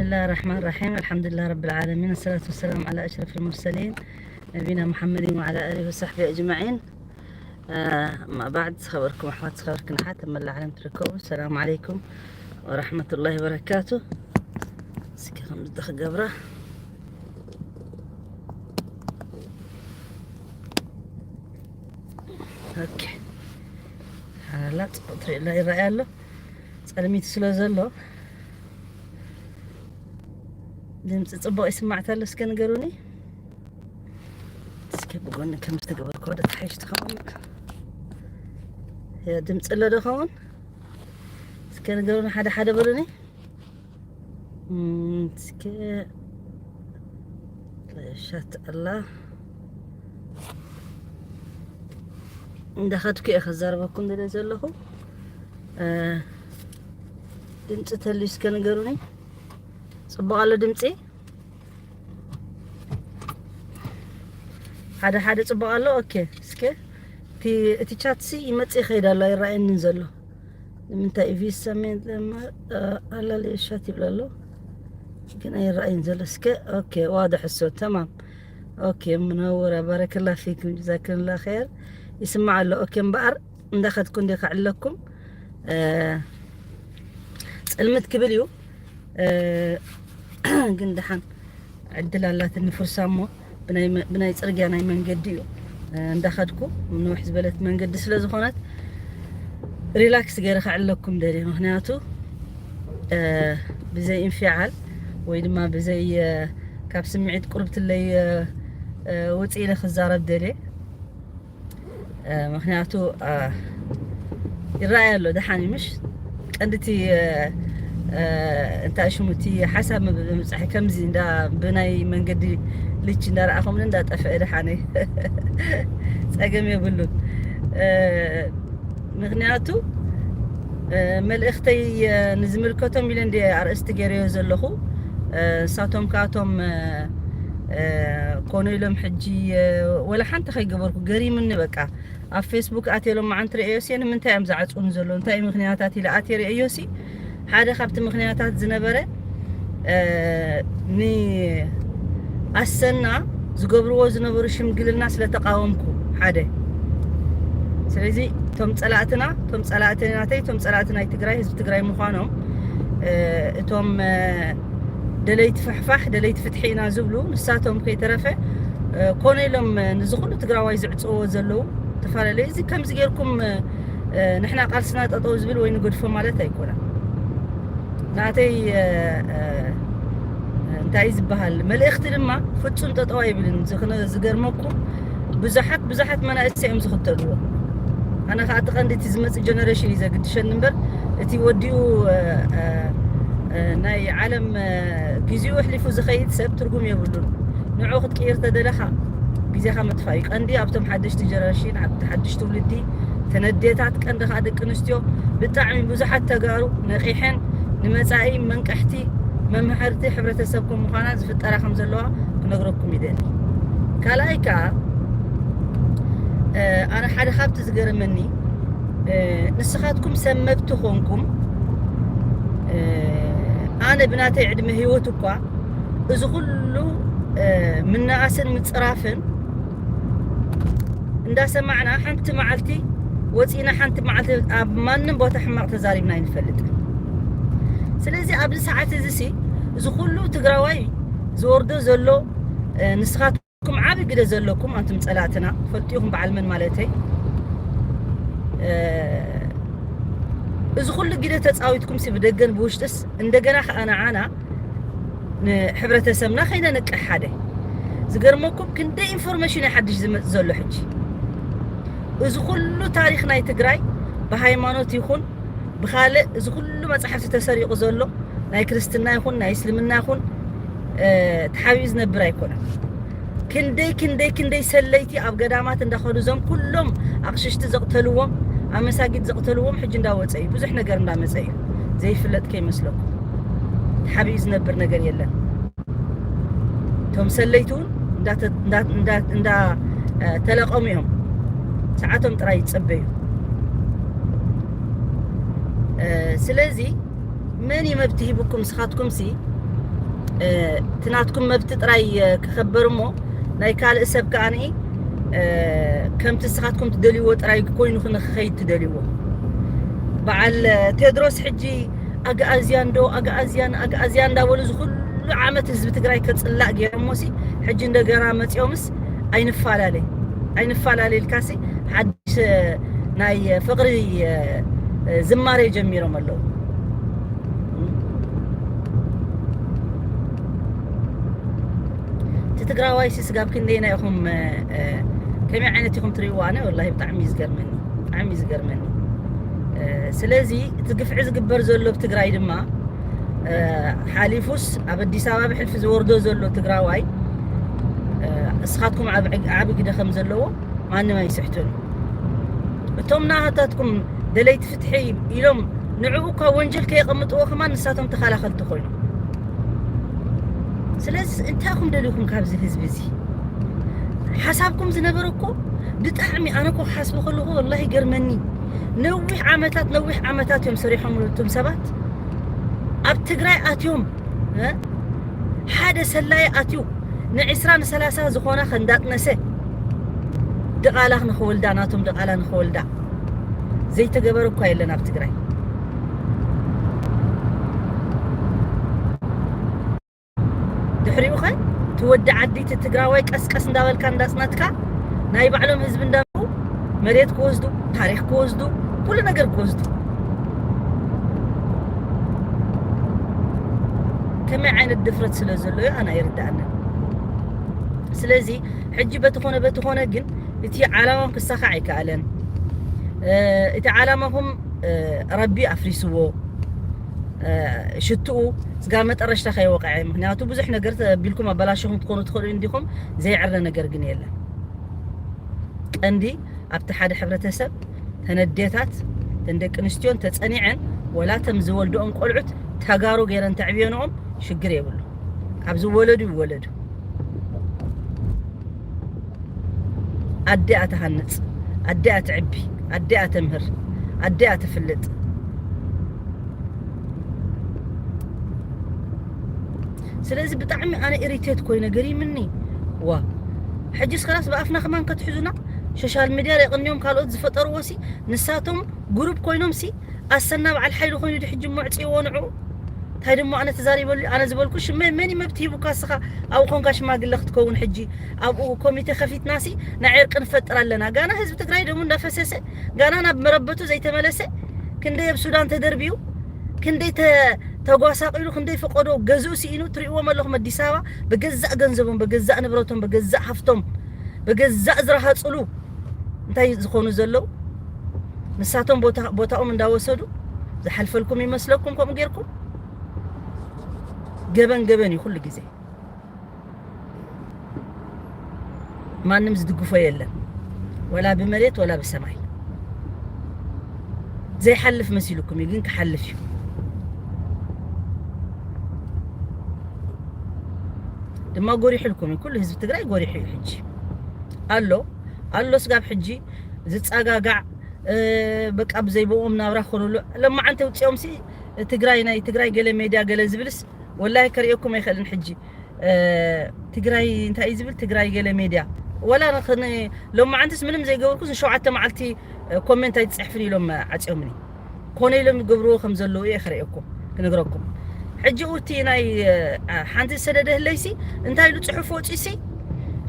ብስምላህ ራሕማን ራሒም፣ ኣልሓምዱሊላህ ረብል ዓለሚን፣ ወሰላቱ ወሰላም ዓላ ኣሽረፊል ሙርሰሊን፣ ነቢና ሙሓመድን ወዓላ ኣሊሂ ወሳሕቢሂ ኣጅማዒን። ኣማ ባዕድ፣ ዝኸበርኩም ኣሕዋት፣ ዝኸበርክን ኣሓት ኣብ መላእ ዓለም ትርከቡ፣ ሰላም ዓለይኩም ወራሕመቱላሂ ወበረካቱ። እስኪ ከምዚ ክገብራ። ኦኬ። ሓላ ጽቡቅ ትርእዩላ ይረኣይ ኣሎ። ጸልሚት ስለ ዘሎ ድምፂ ጽቡቅ ይስማዕ ተሎ እስከ ንገሩኒ። እስከ ብጎኒ ከም ዝተገበርኩ ወደ ተሓይሽ ትኸውን። ያ ድምፂ ኣሎ ዶ ኸውን? እስከ ንገሩኒ ሓደ ሓደ በሉኒ። እም፣ እስከ ሻት ኣላ እንዳኸድኩ እየ ከዛረበኩም ደለ ዘለኹ። እ፣ ድምፂ ተልዩ እስከ ንገሩኒ። ጽቡቅ ኣሎ ድምፂ? ሓደ ሓደ ጽቡቅ ኣሎ። ኦኬ፣ እስከ እቲ፣ እቲ ቻት ሲ ይመጽእ ይኸይድ ኣሎ፣ ኣይረኣየንን ዘሎ። ንምንታይ ኢቪ ሰሜን ለማ፣ እ፣ ኣላለ ሻት ይብል ኣሎ፣ ግን ኣይረኣይን ዘሎ። እስከ፣ ኦኬ፣ ዋድሕ እሱ፣ ተማም። ኦኬ፣ ምነውራ፣ ባረከላ ፊኩም፣ ጀዛክላ ኸይር። ይስማዕ ኣሎ። ኦኬ፣ እምበኣር እንዳኸድኩ እንደ ከዕለኩም፣ እ፣ ጽልምት ክብል እዩ። እ፣ ግን ደሓን ዕድል ኣላትኒ ፍርሳ እሞ ብናይ መ-፣ ብናይ ጽርግያ ናይ መንገዲ እዩ፣ እ፣ እንዳኸድኩ፣ ንውሕ ዝበለት መንገዲ ስለ ዝኾነት ሪላክስ ገይረ ከዕለኩም ደልየ። ምኽንያቱ፣ እ፣ ብዘይ እንፊዓል ወይ ድማ ብዘይ፣ እ፣ ካብ ስምዒት ቁርብትለይ፣ እ፣ እ፣ ውፅእ ኢለ ክዛረብ ደልየ። እ፣ ምኽንያቱ፣ እ፣ ይረኣይ ኣሎ፣ ደሓን እዩ፣ ምሽ? ቀንዲ እቲ፣ እ፣ እ፣ እንታይ ሽሙ፣ እቲ ሓሳብ ምብ-፣ ምብጻሕ ከምዚ እንዳ ብናይ መንገዲ ልች እንዳረኣኹምኒ እንዳጠፍአ ደሓነይ ጸገም የብሉን። እ፣ ምኽንያቱ፣ እ፣ መልእኽተይ፣ እ፣ ንዝምልከቶም ኢለ እንደ ኣርእስቲ ገይረዮ ዘለኹ። እ፣ ንሳቶም ከኣቶም፣ እ፣ እ፣ ኮነ ኢሎም ሕጂ፣ እ፣ ወላ ሓንቲ ከይገበርኩ ገሪምኒ በቃ። ኣብ ፌስቡክ ኣትየ ሎማዓንቲ ርእዮሲ፣ ንምንታይ እዮም ዝዓጽውኒ ዘለዉ? እንታይ እዩ ምኽንያታት ኢለ ኣትየ ርእዮሲ፣ ሓደ ካብቲ ምኽንያታት ዝነበረ፣ እ፣ ንኣሰና ዝገብርዎ ዝነበሩ ሽምግልና ስለ ተቃወምኩ፣ ሓደ። ስለዚ እቶም ጸላእትና፣ እቶም ጸላእቲ ናተይ፣ እቶም ጸላእቲ ናይ ትግራይ፣ ህዝቢ ትግራይ ምዃኖም፣ እ፣ እቶም፣ እ፣ ደለይቲ ፍሕፋሕ፣ ደለይቲ ፍትሒ ኢና ዝብሉ፣ ንሳቶም ከይተረፈ፣ እ፣ ኮነ ኢሎም፣ እ፣ ንዚ ኩሉ ትግራዋይ ዝዕጽዎ ዘለዉ ተፈላለዩ። እዚ ከምዚ ጌርኩም፣ እ፣ እ፣ ንሕና ቃልስና ጠጠው ዝብል ወይ ንገድፎ ማለት ኣይኮነን። ናተይ፣ እ፣ እ፣ እንታይ እዩ ዝበሃል፣ መልእኽቲ ድማ ፍጹም ጠጠው ኣይብልን። ዝኽነ-፣ ዝገርመኩም ብዙሓት፣ ብዙሓት መናእሰይ እዮም ዝኽተልዎ። ኣነ ኸዓ እቲ ቀንዲ እቲ ዝመጽእ ጀነሬሽን እዩ ዘግድሸኒ እምበር፣ እቲ ወዲኡ፣ እ፣ እ፣ እ፣ ናይ ዓለም፣ እ፣ ግዜኡ ኣሕሊፉ ዝኸይድ ሰብ ትርጉም የብሉን። ንዑ ክትቅይር ተደለኻ ግዜኻ ምጥፋእ እዩ ቀንዲ። ኣብቶም ሓደሽቲ ጀነሬሽን፣ ኣብቲ ሓድሽ ትውልዲ ተነዴታት፣ ቀንዲ ኸዓ ደቂ ኣንስትዮ ብጣዕሚ ብዙሓት ተጋሩ ነቒሐን ንመጻኢ መንቀሕቲ መምሃርቲ ሕብረተሰብ ከም ምዃና ዝፍጠራ ከም ዘለዋ ክነግረኩም ይደሊ። ካልኣይ ከኣ፣ እ፣ ኣነ ሓደ ካብቲ ዝገረመኒ፣ እ፣ ንስኻትኩም ሰብ መብት ኮንኩም፣ እ፣ ኣነ ብናተይ ዕድመ ህይወት እኳ እዚ ኩሉ፣ እ፣ ምንኣስን ምጽራፍን እንዳሰማዕና ሓንቲ መዓልቲ ወፂና ሓንቲ መዓልቲ ኣብ ማንም ቦታ ሕማቕ ተዛሪብና ኣይንፈልጥን። ስለዚ ኣብዚ ሰዓት እዚ ሲ እዚ ኩሉ ትግራዋይ ዝወርዶ ዘሎ፣ እ፣ ንስኻትኩም ዓቢ ግደ ዘለኩም ኣንቱም ጸላእትና፣ ፈልጡ ኢኹም በዓል መን ማለተይ፣ እ፣ እዚ ኩሉ ግደ ተጻዊትኩም ሲ ብደገን ብውሽጥስ እንደገና ከኣ ንዓና ንሕብረተሰብና ከይነንቅሕ ሓደ። ዝገርመኩም ክንደይ ኢንፎርሜሽን እዩ ሓድሽ ዝመጽእ ዘሎ ሕጂ። እዚ ኩሉ ታሪኽ ናይ ትግራይ ብሃይማኖት ይኹን ብኻልእ እዚ ኩሉ መጽሓፍቲ ተሰሪቑ ዘሎ ናይ ክርስትና ይኹን ናይ እስልምና ይኹን፣ እ፣ ተሓቢኡ ዝነብር ኣይኮነን። ክንደይ፣ ክንደይ፣ ክንደይ ሰለይቲ ኣብ ገዳማት እንዳኸዱ እዞም ኩሎም ኣቕሽሽቲ ዘቕተልዎም፣ ኣብ መሳጊድ ዘቕተልዎም ሕጂ እንዳወጸ እዩ። ብዙሕ ነገር እንዳመጸ እዩ። ዘይፍለጥ ከይመስለኩም። ተሓቢኡ ዝነብር ነገር የለን። እቶም ሰለይቲ እውን እንዳተ-፣ እንዳ-፣ እንዳ-፣ እንዳ-፣ እ፣ ተለቐሙ እዮም። ሰዓቶም ጥራይ ይጸበዩ። እ፣ ስለዚ መን እዩ መብት ሂቡኩም? ንስኻትኩም ሲ እ፣ እቲ ናትኩም መብት ጥራይ፣ እ፣ ክኸበር እሞ፣ ናይ ካልእ ሰብ ከኣ፣ እ፣ ከምቲ ንስኻትኩም ትደልይዎ ጥራይ ኮይኑ ንክኸይድ ትደልይዎ። በዓል፣ እ፣ ቴድሮስ ሕጂ ኣግኣዝያን ዶ፣ ኣግኣዝያን፣ ኣግኣዝያን እንዳበሉ እዚ ኩሉ ዓመት ህዝቢ ትግራይ ከጽላእ ገይሮሞሲ፣ ሕጂ እንደገና መጺኦምስ ኣይንፈላለይ፣ ኣይንፈላለይ ኢልካሲ፣ ሓድሽ፣ እ፣ ናይ ፍቕሪ፣ እ፣ እ፣ ዝማሬ ጀሚሮም ኣለዉ። እቲ ትግራዋይ ሲ ስጋብ ክንደየናይ ኢኹም፣ እ፣ እ፣ ከመይ ዓይነት ኢኹም ትርእይዎ? ኣነ ወላሂ ብጣዕሚ እዩ ዝገርመኒ፣ ብጣዕሚ እዩ ዝገርመኒ። እ፣ ስለዚ እቲ ግፍዒ ዝግበር ዘሎ ኣብ ትግራይ ድማ፣ እ፣ ሓሊፉስ ኣብ ኣዲስ ኣበባ ብሕልፊ ዝወርዶ ዘሎ ትግራዋይ፣ እ፣ እስኻትኩም ዓብ-፣ ዓቢ ግደ ከም ዘለዎ ማንም ኣይስሕትን እዩ። እቶም ናሃታትኩም ደለይቲ ፍትሒ ኢሎም ንዕኡ እኳ ወንጀል ከየቐምጥዎ ከማን ንሳቶም ተኸላኸልቲ ኮይኖም። ስለዚ እንታይ ኢኹም ደሊኹም ካብዚ ህዝቢ እዚ? ሓሳብኩም ዝነበረ እኮ ብጣዕሚ፣ ኣነ እኮ ክሓስቦ ከለኹ ወላሂ ይገርመኒ። ነዊሕ ዓመታት፣ ነዊሕ ዓመታት እዮም ሰሪሖም እቶም ሰባት። ኣብ ትግራይ ኣትዮም፣ እ? ሓደ ሰላይ ኣትዩ ንዒስራ ንሰላሳ ዝኾና ከንዳጥነሰ ድቓላ ንኽወልዳ፣ ናቶም ድቓላ ንኽወልዳ ዘይተገበረ እኳ የለን ኣብ ትግራይ። ድሕሪኡ ኸ እቲ ወዲ ዓዲ እቲ ትግራዋይ ቀስቀስ እንዳበልካ እንዳጽነትካ ናይ ባዕሎም ህዝቢ እንዳመሩ መሬት ክወስዱ፣ ታሪኽ ክወስዱ፣ ኩሉ ነገር ክወስዱ። ከመይ ዓይነት ድፍረት ስለ ዘሎ እዩ ኣነ ኣይርድኣንን። ስለዚ ሕጂ በቲ ኾነ በቲ ኾነ ግን እቲ ዓላማም ክሳኻዕ ኣይከኣለን። እ፣ እቲ ዓላማኹም፣ እ፣ ረቢ ኣፍሪስዎ። እ፣ ሽትኡ ስጋብ መጠረሽታ ከይወቕዐ። ምኽንያቱ ብዙሕ ነገር ተቢልኩም ኣበላሽኹም ትኾኑ ትኽእሉ እንዲኹም፣ ዘይዕረ ነገር ግን የለን። ቀንዲ ኣብቲ ሓደ ሕብረተሰብ ተን ኣዴታት፣ ተን ደቂ ኣንስትዮ እንተጸኒዐን፣ ወላ ተም ዝወልድኦም ቆልዑት ተጋሩ ገይረን ተዕብየንኦም ሽግር የብሉ። ካብ ዝወለዱ ይወለዱ። ኣዲኣ ትሃንጽ፣ ኣዲኣ ትዕቢ፣ ኣዲኣ ተምህር፣ ኣዲኣ ትፍልጥ። ስለዚ ብጣዕሚ ኣነ ኢሪቴት ኮይነ ገሪምኒ። ዋ፣ ሕጅስ ከላስ ብኣፍና ከማን ከትሕዙና፣ ሶሻል ሚድያ ላይ ቅንዮም ካልኦት ዝፈጠርዎ ሲ፣ ንሳቶም ግሩፕ ኮይኖም ሲ፣ ኣሰና በዓል ሓይሊ ኮይኑ ዲ ሕጂ እሞ ዕፅይዎ ንዑ። እንታይ ደሞ ኣነ ተዛሪበሉ፣ ኣነ ዝበልኩ ሽመ-፣ መን እዩ መብት ሂቡካ እስኻ ኣብኡ ኮንካ ሽማግለ ክትከውን? ሕጂ ኣብኡ ኮሚቴ ከፊትና ሲ፣ ናይ ዕርቂ ንፈጥር ኣለና። ጋና ህዝቢ ትግራይ ደሙ እንዳፈሰሰ፣ ጋና ናብ መረበቱ ዘይተመለሰ፣ ክንደይ ኣብ ሱዳን ተደርቢዩ፣ ክንደይ ተ-፣ ተጓሳቂሉ፣ ክንደይ ፈቆዶ ገዝኡ ስኢኑ ትርእይዎም ኣለኹም። ኣዲስ ኣበባ ብገዛእ ገንዘቦም፣ ብገዛእ ንብረቶም፣ ብገዛእ ሃፍቶም፣ ብገዛእ ዝረሃፅሉ እንታይ ዝኾኑ ዘለዉ? ንሳቶም ቦታ-፣ ቦታኦም እንዳወሰዱ ዝሓልፈልኩም ይመስለኩም? ከምኡ ጌርኩም ገበን ገበን እዩ ኩሉ ግዜ። ማንም ዝድግፎ የለን፣ ወላ ብመሬት ወላ ብሰማይ። ዘይሓልፍ መሲሉኩም እዩ፣ ግን ክሓልፍ እዩ። ድማ ጎሪሑልኩም እዩ፣ ኩሉ ህዝቢ ትግራይ ጎሪሑ እዩ። ሕጂ ኣሎ ኣሎ ስጋብ ሕጂ ዝፃጋጋዕ፣ እ፣ በቃ ብዘይብኦም ናብራ ክኾኑሉ። ለማዓንቲ ውፅኦም ሲ ትግራይ፣ ናይ ትግራይ ገለ ሜድያ ገለ ዝብልስ ወላሂ ከርእየኩም ኣይኽእልን። ሕጂ፣ እ፣ ትግራይ እንታይ እዩ ዝብል? ትግራይ ገለ ሜድያ። ወላ ንኽ-፣ ን-፣ ሎማዓንትስ ምንም ዘይገበርኩስ ንሸውዓተ መዓልቲ፣ እ፣ ኮሜንት ኣይትፅሕፍን ኢሎም ዓፅዮምኒ። ኮነ ኢሎም ይገብርዎ ከም ዘለዉ እየ ክርእየኩም፣ ክነግረኩም። ሕጂ እቲ ናይ፣ እ፣ ሓንቲ ዝሰደደ ህለይሲ እንታይ ኢሉ ፅሑፍ ወፂሲ፣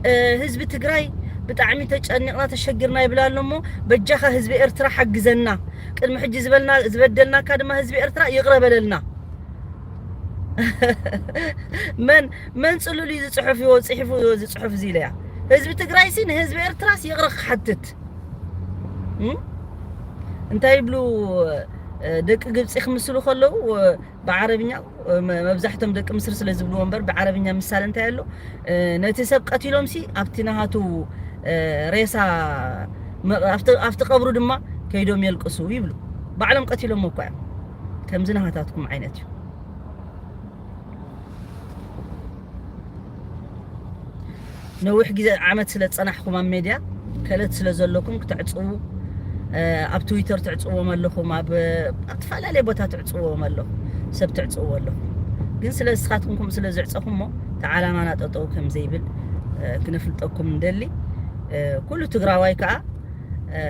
እ፣ ህዝቢ ትግራይ ብጣዕሚ ተጨኒቕና ተሸጊርና ይብል ኣሎ እሞ በጃኻ ህዝቢ ኤርትራ ሓግዘና። ቅድሚ ሕጂ ዝበልና፣ ዝበደልናካ ድማ ህዝቢ ኤርትራ ይቕረ በለልና። መን፣ መን ጽሉል እዩ ዝጽሑፍ፣ እዩ ጽሒፉ ዝጽሑፍ እዚ ኢለያ። ህዝቢ ትግራይ ሲ ንህዝቢ ኤርትራስ ይቕረ ክሓትት። እም? እንታይ ይብሉ፣ እ፣ ደቂ ግብጺ ክምስሉ ከለዉ፣ እ፣ ብዓረብኛ፣ እ፣ መ-፣ መብዛሕቶም ደቂ ምስሪ ስለ ዝብልዎ እምበር፣ ብዓረብኛ ምሳሌ እንታይ ኣሎ? እ፣ ነቲ ሰብ ቀቲሎም ሲ ኣብቲ ናሃቱ፣ እ፣ ሬሳ መ-፣ ኣብቲ፣ ኣብቲ ቀብሩ ድማ ከይዶም የልቅሱ ይብሉ። ባዕሎም ቀቲሎሞ እኳ እዮም። ከምዚ ናሃታትኩም ዓይነት እዩ። ነዊሕ ግዜ ዓመት ስለ ዝጸናሕኩም ኣብ ሜድያ ከለት ስለ ዘለኩም ክተዕጽዉ፣ እ፣ ኣብ ትዊተር ትዕጽዎም ኣለኹም፣ ኣብ፣ ኣብ ዝተፈላለየ ቦታ ትዕጽዎም ኣለኹም፣ ሰብ ትዕጽዎ ኣለኹም። ግን ስለ ንስኻትኩም ከምኡ ስለ ዘዕጸኹሞ፣ እቲ ዓላማና ጠጠው ከም ዘይብል፣ እ፣ ክነፍልጠኩም ንደሊ። እ፣ ኩሉ ትግራዋይ ከኣ፣ እ፣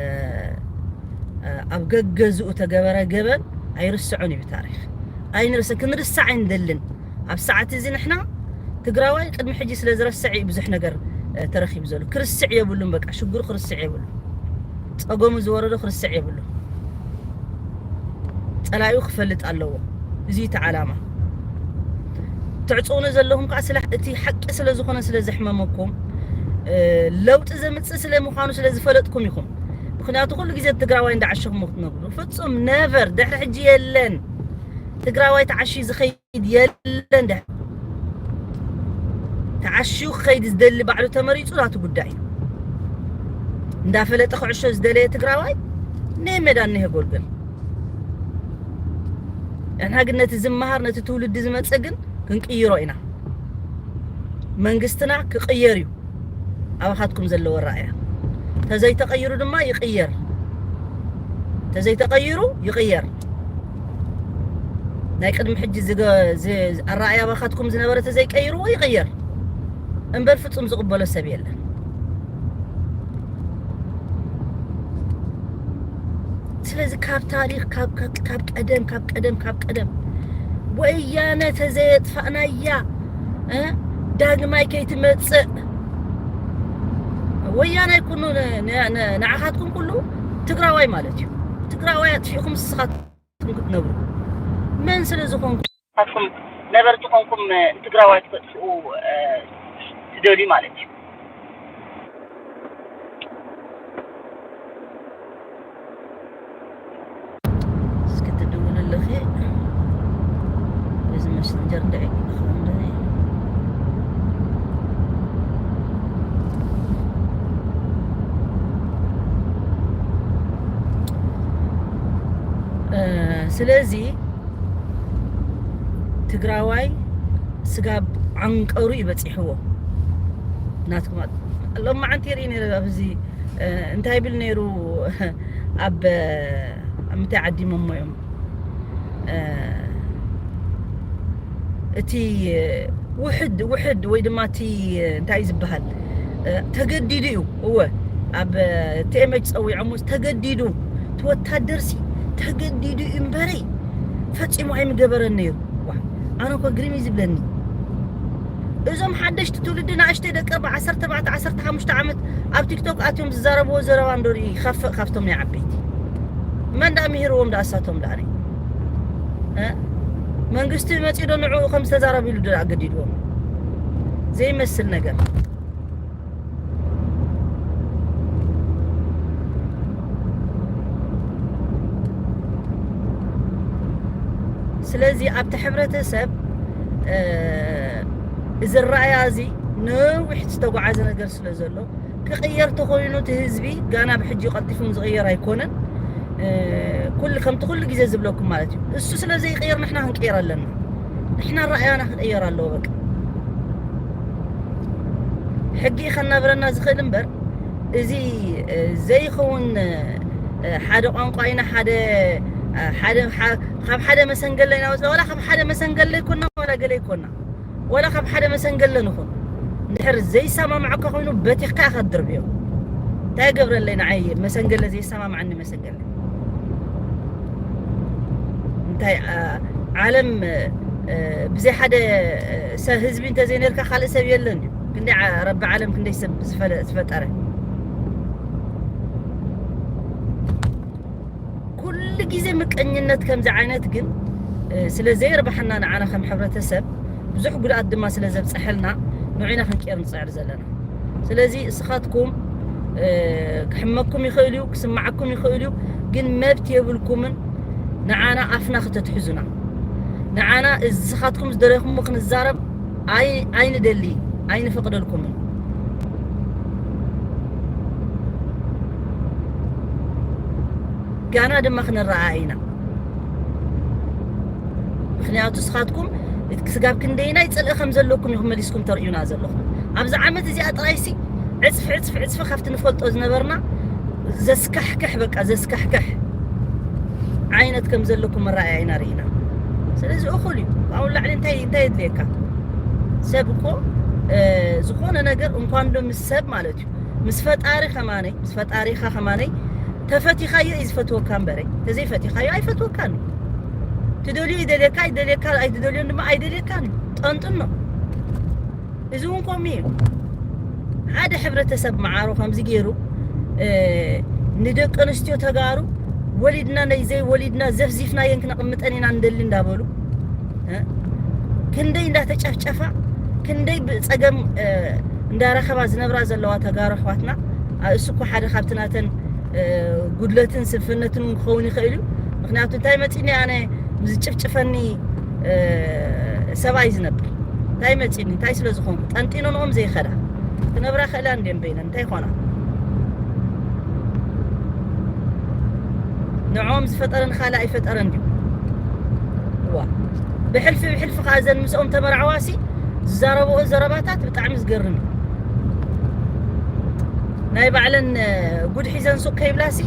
እ፣ ኣብ ገገዝኡ ተገበረ ገበን ኣይርስዖን እዩ ታሪኽ። ኣይንርስ-፣ ክንርሳዕ ኣይንደልን። ኣብ ሰዓት እዚ ንሕና ትግራዋይ ቅድሚ ሕጂ ስለ ዝረስዕ እዩ ብዙሕ ነገር፣ እ፣ ተረኺቡ ዘሎ። ክርስዕ የብሉን፣ በቃ ሽግሩ ክርስዕ የብሉን። ጸገሙ ዝወረዶ ክርስዕ የብሉን። ጸላኢኡ ክፈልጥ ኣለዎ። እዚ እቲ ዓላማ። ትዕጽውኑ ዘለኹም ከኣ ስለ እቲ ሓቂ ስለ ዝኾነ ስለ ዘሕመመኩም፣ እ፣ ለውጢ ዘምጽእ ስለ ምዃኑ ስለ ዝፈለጥኩም ኢኹም። ምኽንያቱ ኩሉ ግዜ ትግራዋይ እንዳዓሸኹም ክትነብሩ። ፍጹም ነቨር። ድሕሪ ሕጂ የለን። ትግራዋይ ተዓሽዩ ዝኸይድ የለን። ድሕሪ ተዓሽዩ ክኸይድ ዝደሊ ባዕሉ ተመሪጹ ናቱ ጉዳይ እዩ። እንዳፈለጠ ክዕሾ ዝደለየ ትግራዋይ እነሄ ሜዳ እነሄ ጎልጎል። ንሕና ግን ነቲ ዝመሃር ነቲ ትውልዲ ዝመጽእ ግን ክንቅይሮ ኢና። መንግስትና ክቕየር እዩ። ኣባኻትኩም ዘለዎ ራእያ ተዘይተቐይሩ ድማ ይቕየር። ተዘይተቐይሩ ይቕየር። ናይ ቅድሚ ሕጂ ዝገ-፣ ዝ-፣ ኣረኣእያ ኣባኻትኩም ዝነበረ ተዘይቀይርዎ ይቕየር። እምበር ፍጹም ዝቕበሎ ሰብ የለን። ስለዚ ካብ ታሪኽ፣ ካብ፣ ካብ፣ ካብ ቀደም፣ ካብ ቀደም፣ ካብ ቀደም ወያነ ተዘየጥፋእናያ፣ እ፣ ዳግማይ ከይትመጽእ። ወያነ ኣይኩኑ ን-፣ ን-፣ ን-፣ ንዓኻትኩም ኩሉ ትግራዋይ ማለት እዩ። ትግራዋይ ኣጥፊእኩም ንስኻትኩም ክትነብሩ መን ስለ ዝኾንኩም? ንስኻትኩም ነበርቲ ኮንኩም፣ እ፣ ንትግራዋይ ትፈጥፍኡ፣ እ፣ ትደልዩ ማለት እዩ። እስኪ ትድውል ኣለኺ። በዚ መሰንጀር እንድዒ ክኸውን ዶ? እ፣ ስለዚ ትግራዋይ ስጋብ ዓንቀሩ እዩ በፂሕዎ። ናትኩም ኣ-፣ ሎማዓንቲ ይርኢ ነይረ ኣብዚ፣ እ፣ እንታይ ይብል ነይሩ ኣብ፣ ኣብ ምንታይ ዓዲሞሞ እዮም፣ እ፣ እቲ ውሕድ፣ ውሕድ ወይ ድማ እቲ እንታይ እዩ ዝበሃል፣ እ፣ ተገዲዱ እዩ። እወ፣ ኣብ ቲ ኤም ኤች ጸዊዖምስ ተገዲዱ፣ እቲ ወታደርሲ ተገዲዱ እዩ እምበረይ ፈጺሙ ኣይምገበረን ነይሩ። ዋ፣ ኣነ እኮ ግርም እዩ ዝብለኒ። እዞም ሓደሽቲ ትውልዲ ንኣሽተይ ደቂ ኣርባ፣ ዓሰርተ ኣርባዕተ፣ ዓሰርተ ሓሙሽተ ዓመት ኣብ ቲክቶክ ኣትዮም ዝዛረብዎ ዘረባ እንዶ ርኢ ይኸፍእ ካብቶም ናይ ዓበይቲ። መን ደኣ ምሂርዎም ደኣ እሳቶም ደኣ ነይ? እ? መንግስቲ መጺኡ ዶ ንዕኡ ከም ዝተዛረቡ ኢሉ ዶ ደኣ ገዲድዎም? ዘይመስል ነገር። ስለዚ ኣብቲ ሕብረተሰብ፣ እ፣ እዚ ኣረኣእያ እዚ ነዊሕ ዝተጓዓዘ ነገር ስለ ዘሎ፣ ክቕየር ተኾይኑ እቲ ህዝቢ ጋና ብሕጂ ቀልጢፉን ዝቕየር ኣይኮነን። እ፣ ኩሉ፣ ከምቲ ኩሉ ግዜ ዝብለኩም ማለት እዩ። እሱ ስለ ዘይቕየር ንሕና ክንቅየር ኣለና። ንሕና ኣረኣእያና ክቕየር ኣለዎ በቃ። ሕጊ እዩ ከናብረና ዝኽእል እምበር፣ እዚ፣ እ፣ ዘይኸውን፣ እ፣ ሓደ ቋንቋ ኢና፣ ሓደ፣ እ፣ ሓደ፣ ሓ-፣ ካብ ሓደ መሰንገለ ኢና ወፅና፣ ዋላ ካብ ሓደ መሰንገለ ይኮና፣ ዋላ ገለ ይኮና፣ ዋላ ካብ ሓደ መሰንገለ ንኹን፣ እንድሕር ዘይሰማምዐካ ኮይኑ በቲኽካ ኢኻ ትድርብዮ። እንታይ ገብረለይ ንዓይ መሰንገለ ዘይሰማምዐኒ መሰንገለ? እንታይ፣ አ፣ ዓለም፣ እ፣ ብዘይ ሓደ፣ እ፣ ሰ-፣ ህዝቢ እንተዘይነርካ ካልእ ሰብ የለን እዩ። ክንደይ ዓ-፣ ረቢ ዓለም ክንደይ ሰብ ዝፈለ-፣ ዝፈጠረ። ኩሉ ግዜ ምቀኝነት ከምዚ ዓይነት ግን፣ እ፣ ስለ ዘይርባሓና ንዓና ከም ሕብረተሰብ ብዙሕ ጉድኣት ድማ ስለ ዘብፀሐልና ንዑና ክንቅየር ንፅዕር ዘለና። ስለዚ እስኻትኩም፣ እ፣ ክሕመኩም ይኽእል እዩ፣ ክስማዓኩም ይኽእል እዩ፣ ግን መብት የብልኩምን ንዓና ኣፍና ከተትሕዙና። ንዓና እዚ እስኻትኩም ዝደለኹምዎ ክንዛረብ ኣይ-፣ ኣይንደሊ፣ ኣይንፈቕደልኩምን። ጋና ድማ ክንረኣ ኢና። ምኽንያቱ እስኻትኩም እቲ ስጋብ ክንደይናይ ጽልኢ ከም ዘለኩም ኢኹም መሊስኩም ተርእዩና ዘለኹም። ኣብዚ ዓመት እዚኣ ጥራይሲ ዕጽፊ፣ ዕጽፊ፣ ዕጽፊ ካብቲ ንፈልጦ ዝነበርና ዘስካሕክሕ፣ በቃ ዘስካሕክሕ ዓይነት ከም ዘለኩም መረኣያ ኢና ርኢና። ስለዚ እኹል እዩ። ኣብኡ ላዕሊ እንታይ እንታይ የድልየካ? ሰብ እኮ ዝኾነ ነገር እንኳን ዶ ምስ ሰብ ማለት እዩ፣ ምስ ፈጣሪ ከማነይ፣ ምስ ፈጣሪኻ ከማነይ ተፈቲኻዮ እዩ ዝፈትወካ እምበረ፣ ተዘይፈቲኻዮ ኣይፈትወካን እዩ። ትደልዩ ይደልየካ፣ ኣይደልየካ ኣይትደልዮን ድማ ኣይደልየካን እዩ። ጠንጥኖ። እዚ እውን ከምኡ እዩ። ሓደ ሕብረተሰብ መዓሮ ከምዚ ገይሩ ንደቂ ኣንስትዮ ተጋሩ ወሊድና ናይ ዘይወሊድና ዘፍዚፍናየን ክነቕምጠን ኢና ንደሊ እንዳበሉ ክንደይ እንዳተጨፍጨፋ ክንደይ ብፀገም እንዳረኸባ ዝነብራ ዘለዋ ተጋሩ ኣሕዋትና፣ እሱ እኮ ሓደ ካብቲ ናተን ጉድለትን ስንፍነትን እውን ክኸውን ይኽእል እዩ። ምክንያቱ እንታይ መፂኒ ኣነ ምስ ዝጭፍጭፈኒ ሰብኣይ ዝነብር እንታይ መፂኒ እንታይ ስለ ዝኾንኩ ጠንጢኖንኦም ዘይኸዳ ክነብራ ክእላ እንድየን በይነን እንታይ ይኾና? ንዕኦም ዝፈጠረን ካልእ ኣይፈጠረን ድዩ? ዋ ብሕልፊ ብሕልፊ ከዓ እዘን ምስኦም ተመርዓዋሲ ዝዛረብኦ ዘረባታት ብጣዕሚ ዝገርም እዩ። ናይ ባዕለን ጉድ ሒዘን ሱቅ ከይብላሲ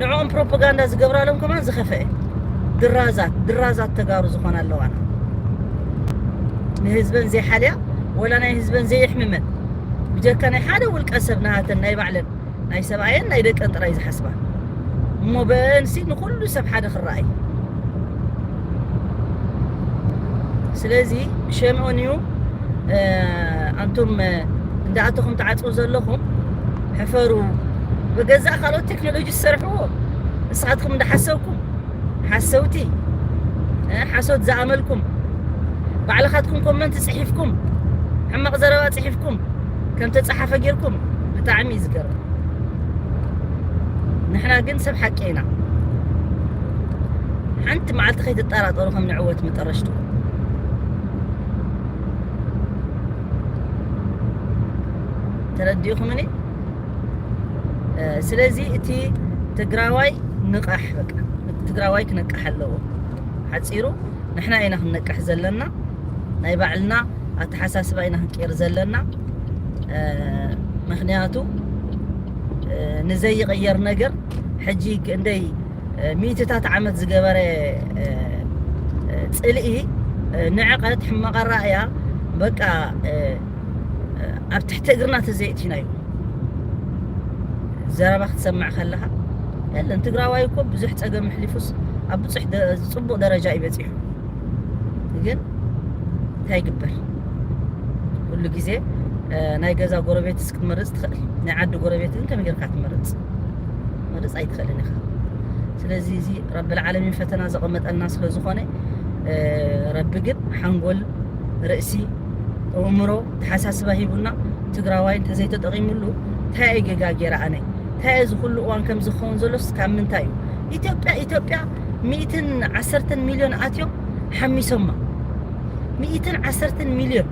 ንዕኦም ፕሮፓጋንዳ ዝገብራሎም ከማን ዝኸፈአ ድራዛት ድራዛት ተጋሩ ዝኾና ኣለዋና። ንህዝበን ዘይሓልያ ወላ ናይ ህዝበን ዘየሕምመን ብጀካ ናይ ሓደ ውልቀ ሰብ ናሃተን ናይ ባዕለን ናይ ሰብኣየን ናይ ደቀን ጥራይ ዝሓስባ እሞ በአንሲ ንኩሉ ሰብ ሓደ ክረኣይ። ስለዚ ሸምኦን እዩ ኣንቱም እንዳኣተኹም ተዓፅው ዘለኹም ሕፈሩ። ብገዛእ ካልኦት ቴክኖሎጂ ዝሰርሕዎ ንስኻትኩም እንዳሓሰብኩም ሓሰውቲ ሓሶት ዝኣመልኩም ባዕልኻትኩም ኮመንት ፅሒፍኩም ሕማቕ ዘረባ ፅሒፍኩም ከም ተፀሓፈ ጌርኩም ብጣዕሚ እዩ ዝገርም። ንሕና ግን ሰብ ሓቂ ኢና። ሓንቲ መዓልቲ ከይትጠራጠሩ ከም ንዕወት መጠረሽቱ ተረዲእኹምኒ። ስለዚ እቲ ትግራዋይ ንቓሕ በቃ ትግራዋይ ክነቃሕ ኣለዎ። ሓፂሩ ንሕና ኢና ክንነቅሕ ዘለና። ናይ ባዕልና ኣተሓሳስባ ኢና ክንቀይር ዘለና። ምክንያቱ ንዘይቕየር ነገር ሕጂ ክንደይ ሚእትታት ዓመት ዝገበረ ፅልኢ ንዕቐት ሕማቕ ኣረኣእያ በቃ ኣብ ትሕቲ እግርና ተዘይእቲናዩ። ዘረባ ክትሰምዕ ከለኻ የለን ትግራዋይ እኮ ብዙሕ ፀገም ኣሕሊፉስ ኣብ ብፁሕ ጽቡቕ ደረጃ እዩ በፂሑ። ግን እንታይ ይግበር? ኩሉ ግዜ ናይ ገዛ ጎረቤትስ ክትመርፅ ትኽእል፣ ናይ ዓዲ ጎረቤት ግን ከመይ ጌርካ ትመርፅ? መርፅ ኣይትኽእልን ኢኻ። ስለዚ እዚ ረቢ ልዓለሚን ፈተና ዘቐመጠልና ስለ ዝኾነ ረቢ ግን ሓንጎል፣ ርእሲ፣ ኣእምሮ፣ ተሓሳስባ ሂቡና ትግራዋይ እንተዘይተጠቒሙሉ እንታይ እየ ጌጋ ጌረ ኣነ? እንታይ እየ እዚ ኩሉ እዋን ከምዚ ክኸውን ዘሎስ ካብ ምንታይ እዩ? ኢትዮጵያ ኢትዮጵያ ሚእትን ዓሰርተን ሚልዮን ኣትዮም ሓሚሶማ። ሚእትን ዓሰርተን ሚልዮን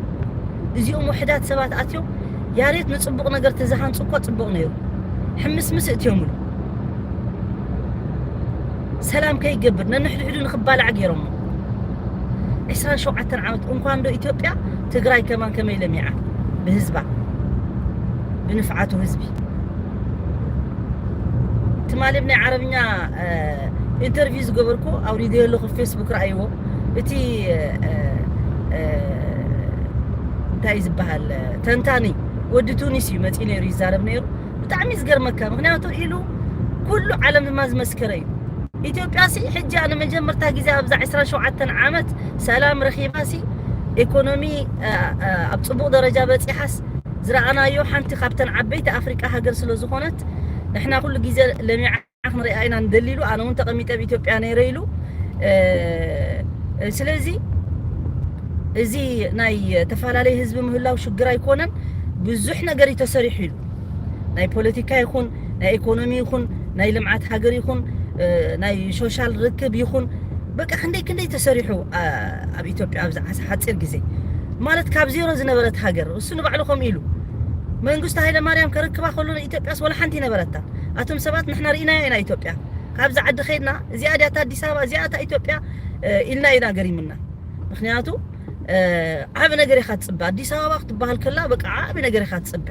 እዚኦም ውሕዳት ሰባት ኣትዮም ያሬት ንፅቡቕ ነገር ተዝሃንፁ እኳ ፅቡቕ ነይሩ። ሕምስምስ እትዮምሉ ሰላም ከይገብር ነንሕድሕዱ ንክባላዕ ገይሮሞ። ዕስራን ሸውዓተን ዓመት እንኳን ዶ ኢትዮጵያ ትግራይ ከማን ከመይ ለሚዓ ብህዝባ ብንፍዓቱ ህዝቢ ትማሊ ብናይ ዓረብኛ ኢንተርቪው ዝገበርኩ ኣውሪደ ኣለኹ ፌስቡክ ረኣይዎ። እቲ እንታይ ዝበሃል ተንታኒ ወዲ ቱኒስ እዩ መፂኡ ነይሩ ይዛረብ ነይሩ። ብጣዕሚ ዝገርመካ ምክንያቱ ኢሉ ኩሉ ዓለም ድማ ዝመስከረ እዩ። ኢትዮጵያ ሲ ሕጂ ንመጀመርታ ግዜ ኣብዛ ዕስራን ሸውዓተን ዓመት ሰላም ረኺባ ሲ ኢኮኖሚ ኣብ ፅቡቕ ደረጃ በፂሓስ ዝረኣናዮ ሓንቲ ካብተን ዓበይቲ ኣፍሪቃ ሃገር ስለ ዝኾነት ንሕና ኩሉ ግዜ ለሚዓ ክንሪኣ ኢና ንደሊ ኢሉ ኣነ እውን ተቐሚጠ ኣብ ኢትዮጵያ ነይረ ኢሉ። ስለዚ እዚ ናይ ተፈላለየ ህዝቢ ምህላው ሽግር ኣይኮነን። ብዙሕ ነገር እዩ ተሰሪሑ ኢሉ ናይ ፖለቲካ ይኹን ናይ ኢኮኖሚ ይኹን ናይ ልምዓት ሃገር ይኹን ናይ ሶሻል ርክብ ይኹን በቃ ክንደይ ክንደይ ተሰሪሑ ኣብ ኢትዮጵያ ኣብዚ ሓፂር ግዜ ማለት ካብ ዜሮ ዝነበረት ሃገር እሱ ንባዕሉ ከምኡ ኢሉ መንግስቱ ሃይለማርያም ከረክባ ከሎ ኢትዮጵያስ ወላ ሓንቲ ነበረታ። ኣቶም ሰባት ንሕና ርኢናዮ ኢና ኢትዮጵያ ካብዚ ዓዲ ከይድና እዚኣ ድያታ ኣዲስ ኣበባ እዚኣታ ኢትዮጵያ ኢልና ኢና ገሪምና። ምክንያቱ ዓብ ነገር ኢኻ ትፅበ ኣዲስ ኣበባ ክትበሃል ከላ በቃ ዓብ ነገር ኢኻ ትፅበ።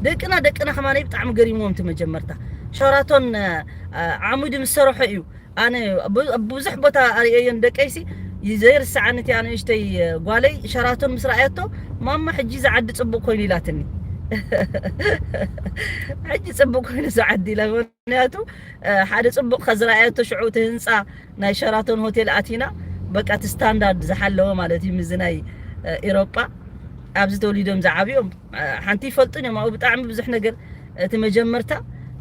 ደቅና ደቅና ከማነይ ብጣዕሚ ገሪምዎም እቲ መጀመርታ ሸራቶን ዓሙዲ ምስ ሰረሖ እዩ ኣነ ብ-፣ ብዙሕ ቦታ ኣርእየዮን ደቀይሲ፣ ዘይርስዓኒ እቲ ኣንእሽተይ ጓለይ ሸራቶን ምስ ረኣየቶ፣ "ማማ፣ ሕጂ ዝዓዲ ጽቡቕ ኮይኑ" ኢላትኒ። "ሕጂ ጽቡቕ ኮይኑ ዝዓዲ" ኢላ። ምኽንያቱ፣ እ፣ ሓደ ጽቡቕ ከዝረኣየቶ ሽዑ እቲ ህንጻ ናይ ሸራቶን ሆቴል ኣቲና፣ በቃ እቲ ስታንዳርድ ዝሓለወ ማለት እዩ፣ ምስዚ ናይ፣ እ፣ ኤሮጳ። ኣብዚ ተወሊዶም ዝዓብዮም፣ እ፣ ሓንቲ ይፈልጡን እዮም። ኣብኡ ብጣዕሚ ብዙሕ ነገር፣ እቲ መጀመርታ፣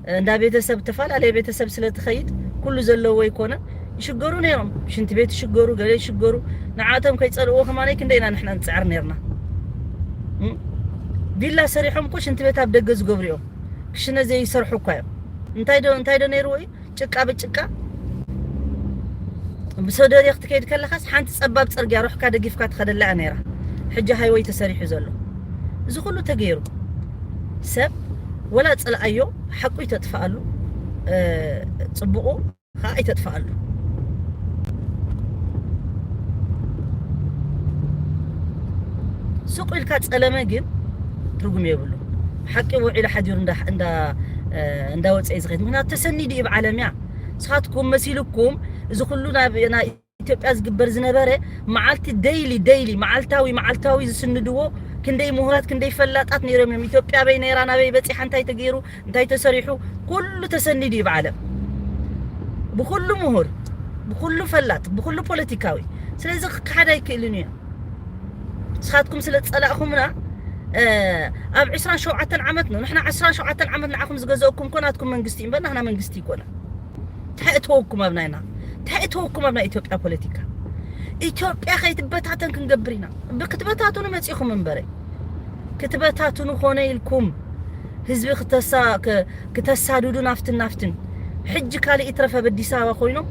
እ፣ እንዳ ቤተሰብ፣ ዝተፈላለየ ቤተሰብ ስለ ትኸይድ፣ ኩሉ ዘለዎ ኣይኮነን። ይሽገሩ ነይሮም። ሽንቲ ቤት ይሽገሩ፣ ገለ ይሽገሩ። ንዓቶም ከይጸልእዎ ከማነይ ክንደይ ኢና ንሕና ንጽዕር ነይርና። እም? ቪላ ሰሪሖም እኮ ሽንቲ ቤት ኣብ ደገ ዝገብሩ እዮም። ክሽነ ዘይሰርሑ እኳ እዮም። እንታይ ዶ፣ እንታይ ዶ ነይርዎ እዩ? ጭቃ ብጭቃ። ብሶደሬ ክትከይድ ከለኻስ ሓንቲ ጸባብ ጽርግያ ሩሕካ ደጊፍካ ትኸደላ እያ ነይራ። ሕጂ ሃይወይ ተሰሪሑ ዘሎ። እዚ ኩሉ ተገይሩ። ሰብ ወላ ጸልኣዮ ሓቁ ይተጥፍኣሉ፣ እ፣ ጽቡቑ ኸኣ ይተጥፍኣሉ። ሱቕ ኢልካ ጸለመ ግን ትርጉም የብሉ። ሓቂ ውዒሉ ሓዲሩ እንዳ፣ እንዳ፣ እ፣ እንዳወጸ እዩ ዝኸይድ። ምኽንያቱ ተሰኒዱ እዩ ብዓለም እያ። ንስኻትኩም መሲልኩም እዚ ኩሉ ናብ፣ ናይ ኢትዮጵያ ዝግበር ዝነበረ መዓልቲ ደይሊ፣ ደይሊ፣ መዓልታዊ፣ መዓልታዊ ዝስንድዎ ክንደይ ምሁራት፣ ክንደይ ፈላጣት ነይሮም እዮም። ኢትዮጵያ ኣበይ ነይራ፣ ናበይ በጺሓ፣ እንታይ ተገይሩ፣ እንታይ ተሰሪሑ፣ ኩሉ ተሰኒዱ እዩ ብዓለም። ብኩሉ ምሁር፣ ብኩሉ ፈላጥ፣ ብኩሉ ፖለቲካዊ። ስለዚ ክከሓድ ኣይክእልን እዩ። ንስኻትኩም ስለ ዝጸላእኹምና፣ እ፣ ኣብ ዕስራን ሸውዓተን ዓመት ነው። ንሕና ዕስራን ሸውዓተን ዓመት ንዓኹም ዝገዘእኩም እኮ ናትኩም መንግስቲ እዩ እምበር ናህና መንግስቲ ይኮነ። እንታይ እተወኩም ኣብ ናይና? እንታይ እተወኩም ኣብ ናይ ኢትዮጵያ ፖለቲካ? ኢትዮጵያ ከይትበታተን ክንገብር ኢና። ብክትበታትኑ መጺኹም እምበረ። ክትበታትኑ ኮነ ኢልኩም ህዝቢ ክተሳ-፣ ክ-፣ ክተሳድዱ ናፍትን ናፍትን። ሕጂ ካልእ ይትረፍ ኣብ ኣዲስ ኣበባ ኮይኖም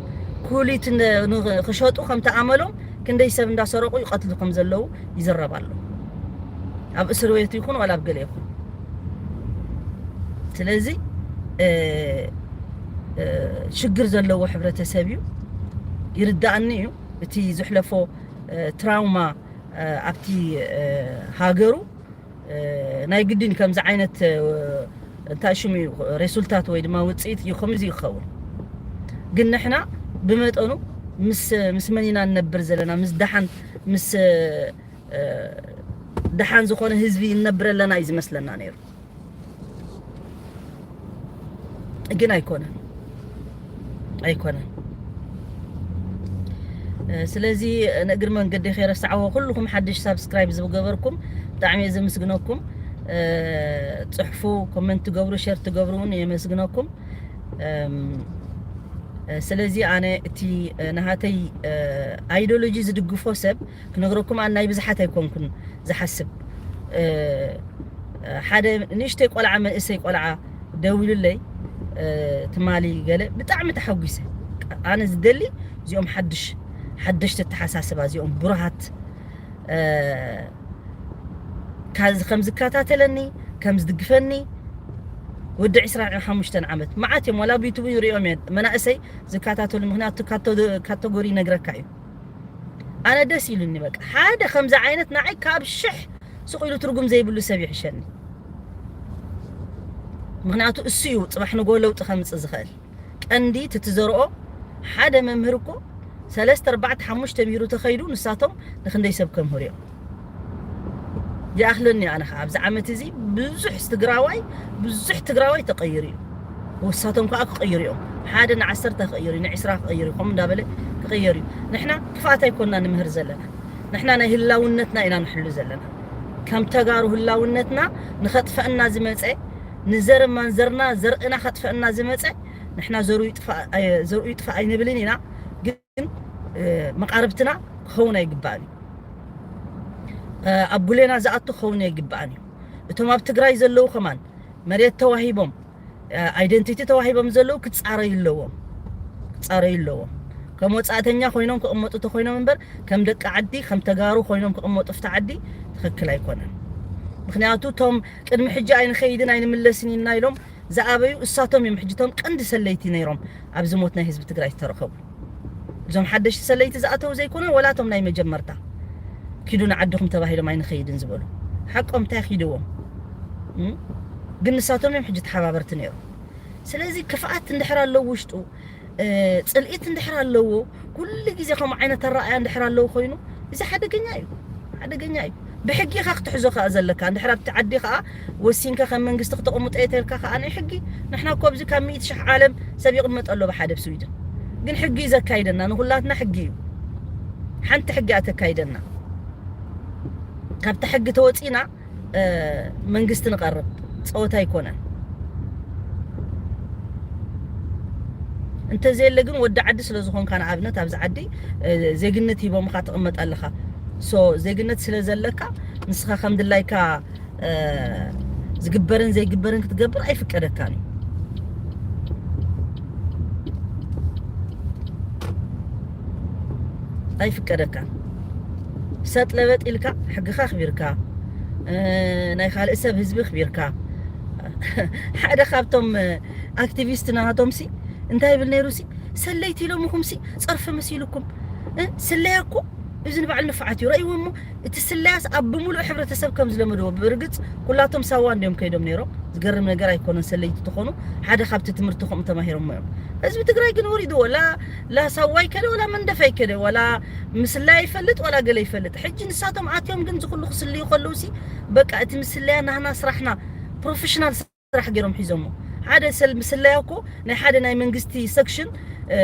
ኩሊት ን-፣ ን-፣ ክሸጡ ከምቲ ኣመሎም ክንደይ ሰብ እንዳሰረቑ ይቐትሉ ከም ዘለዉ ይዝረብ ኣሎ። ኣብ እስር ቤት ይኹን ዋላ ኣብ ገለ ይኹን። ስለዚ፣ እ፣ እ፣ ሽግር ዘለዎ ሕብረተሰብ እዩ። ይርዳእኒ እዩ። እቲ ዘሕለፎ፣ እ፣ ትራውማ፣ እ፣ ኣብቲ፣ እ፣ ሃገሩ፣ እ፣ ናይ ግድን ከምዚ ዓይነት፣ እ፣ እንታይ ሽሙ እዩ፣ ሬሱልታት ወይ ድማ ውጽኢት እዩ፣ ከምዚ ይኸውን። ግን ንሕና ብመጠኑ ምስ፣ ምስ መን ኢና ንነብር ዘለና? ምስ ደሓን፣ ምስ፣ እ፣ ደሓን ዝኾነ ህዝቢ ንነብር ኣለና እዩ ዝመስለና ነይሩ። ግን ኣይኮነን፣ ኣይኮነን። እ፣ ስለዚ ንእግሪ መንገዲ ከይረስዓዎ ኩልኹም ሓድሽ ሳብስክራይብ ዝገበርኩም ብጣዕሚ እየ ዘመስግነኩም። እ፣ ጽሕፉ፣ ኮመንት ትገብሩ፣ ሼር ትገብሩ እውን የመስግነኩም። እም፣ እ፣ ስለዚ ኣነ እቲ፣ እ፣ ናሃተይ፣ እ፣ ኣይዲዮሎጂ ዝድግፎ ሰብ ክነግረኩም ኣነ ናይ ብዙሓት ኣይኮንኩን ዝሓስብ። እ፣ ሓደ ንእሽተይ ቆልዓ፣ መንእሰይ ቆልዓ ደዊሉለይ፣ እ፣ ትማሊ ገለ ብጣዕሚ ተሓጒሰ። ኣነ ዝደሊ እዚኦም ሓድሽ፣ ሓደሽቲ ኣተሓሳስባ፣ እዚኦም ብሩሃት፣ እ፣ ካዝ-፣ ከም ዝከታተለኒ፣ ከም ዝድግፈኒ፣ ወዲ ዕስራን ሓሙሽተን ዓመት መዓት እዮም፣ ዋላ ኣብ ዩቱብ ይሪኦም እየ፣ መናእሰይ ዝከታተሉ፣ ምኽንያቱ ካቶ-፣ ካተጎሪ ይነግረካ እዩ። ኣነ ደስ ኢሉኒ፣ በቃ ሓደ ከምዚ ዓይነት ንዓይ ካብ ሽሕ ስቕ ኢሉ ትርጉም ዘይብሉ ሰብ ይሕሸኒ። ምኽንያቱ እሱ እዩ ጽባሕ ንጎ ለውጢ ከምጽእ ዝኽእል። ቀንዲ እቲ ትዘርኦ ሓደ መምህር እኮ ሰለስተ፣ ኣርባዕተ፣ ሓሙሽተ ተምሂሩ ተኸይዱ ንሳቶም ንኽንደይ ሰብ ከምህሩ እዮም። ይኣኽለኒ ኣነ ኸዓ ኣብዚ ዓመት እዚ ብዙሕ ትግራዋይ፣ ብዙሕ ትግራዋይ ተቐይሩ እዩ። ወሳቶም ከዓ ክቐይሩ እዮም። ሓደ ንዓሰርተ ክቐይሩ እዩ፣ ንዕስራ ክቐይሩ እዩ፣ ከምኡ እንዳበለ ክቐየሩ እዩ። ንሕና ክፍኣት ኣይኮንና ንምህር ዘለና። ንሕና ናይ ህላውነትና ኢና ንሕሉ ዘለና። ከም ተጋሩ ህላውነትና ንኸጥፈአና ዝመጸ፣ ንዘር ማንዘርና፣ ዘርእና ከጥፈአና ዝመጸ፣ ንሕና ዘሩ ይጥፋእ፣ ኣይ-፣ ዘሩ ይጥፋእ ኣይንብልን ኢና። ግን፣ እ፣ መቓርብትና ክኸውን ኣይግባእን እዩ። እ፣ ኣብ ጉሌና ዝኣቱ ክኸውን ኣይግባእን እዩ። እቶም ኣብ ትግራይ ዘለዉ ከማን መሬት ተዋሂቦም፣ እ፣ ኣይደንቲቲ ተዋሂቦም ዘለዉ ክጻረዩ ኣለዎም። ክጻረዩ ኣለዎም። ከም ወጻእተኛ ኮይኖም ክቕመጡ ተኾይኖም እምበር፣ ከም ደቂ ዓዲ፣ ከም ተጋሩ ኮይኖም ክቕመጡ ኣብቲ ዓዲ ትኽክል ኣይኮነን። ምኽንያቱ፣ እቶም ቅድሚ ሕጂ ኣይንኸይድን ኣይንምለስን ኢልና ኢሎም ዝኣበዩ እሳቶም እዮም። ሕጂ እቶም ቀንዲ ሰለይቲ ነይሮም ኣብዚ ሞት ናይ ህዝቢ ትግራይ ዝተረኸቡ። እዞም ሓደሽቲ ሰለይቲ ዝኣተዉ ዘይኮኑ፣ ወላ እቶም ናይ መጀመርታ ኪዱ ንዓድኹም ተባሂሎም ኣይንኸይድን ዝበሉ። ሓቆም እንታይ ኪድዎም? እም? ግን ንሳቶም እዮም ሕጂ ተሓባበርቲ ነይሮም። ስለዚ ክፍኣት እንድሕር ኣሎ ውሽጡ፣ ጽልኢት እንድሕር ኣለዎ፣ ኩሉ ግዜ ከምኡ ዓይነት ኣረኣእያ እንድሕር ኣለዎ ኮይኑ፣ እዚ ሓደገኛ እዩ፣ ሓደገኛ እዩ። ብሕጊ ኢኻ ክትሕዞ ከኣ ዘለካ። እንድሕር ኣብቲ ዓዲ ከኣ ወሲንካ ከም መንግስቲ ክተቐምጦ እየ ተልካ ከኣ ናይ ሕጊ፣ ንሕና እኮ ኣብዚ ካብ ሚእቲ ሽሕ ዓለም ሰብ ይቕመጥ ኣሎ ብሓደ ኣብ ስዊድን። ግን ሕጊ እዩ ዘካይደና፣ ንኹላትና ሕጊ እዩ። ሓንቲ ሕጊ እያ ተካይደና። ካብታ ሕጊ ተወጺና መንግስቲ ንቐርብ ጸወታ ኣይኮነን። እንተዘየለ ግን ወዲ ዓዲ ስለ ዝኾንካ፣ ንኣብነት ኣብዚ ዓዲ ዜግነት ሂቦምኻ ትቕመጥ ኣለኻ። ሶ ዜግነት ስለ ዘለካ ንስኻ ከም ድላይካ ዝግበርን ዘይግበርን ክትገብር ኣይፍቀደካን እዩ። ኣይፍቀደካን። ሰጥ ለበጥ ኢልካ ሕግኻ ኣኽቢርካ፣ እ፣ ናይ ካልእ ሰብ ህዝቢ ኣኽቢርካ። ሓደ ካብቶም፣ እ፣ ኣክቲቪስት ናሃቶም ሲ እንታይ ይብል ነይሩ ሲ፣ ሰለይቲ ኢሎምኹም ሲ ጸርፊ መሲልኩም። እ፣ ስለያ እኮ እዚ ንባዕሉ ንፍዓት እዩ። ረእይዎ እሞ እቲ ስለያስ ኣብ ብምሉእ ሕብረተሰብ ከም ዝለመድዎ። ብርግጽ ኩላቶም ሳዋ እንዲዮም ከይዶም ነይሮም። ዝገርም ነገር ኣይኮነን፣ ሰለይቲ ተኾኑ ሓደ ካብቲ ትምህርቲ ከምኡ ተማሂሮሞ እዮም። ህዝቢ ትግራይ ግን ወሪድዎ። ላ፣ ላ ሳዋ ይከደ፣ ወላ መንደፍ ኣይከደ፣ ወላ ምስላ ይፈልጥ፣ ወላ ገለ ይፈልጥ። ሕጂ ንሳቶም ኣትዮም ግን ዝኹሉ ክስልዩ ከለዉ ሲ፣ በቃ እቲ ምስለያ ናህና ስራሕና፣ ፕሮፌሽናል ስራሕ ገይሮም ሒዞሞ። ሓደ ሰል-፣ ምስለያ እኮ ናይ ሓደ ናይ መንግስቲ ሰክሽን፣ እ፣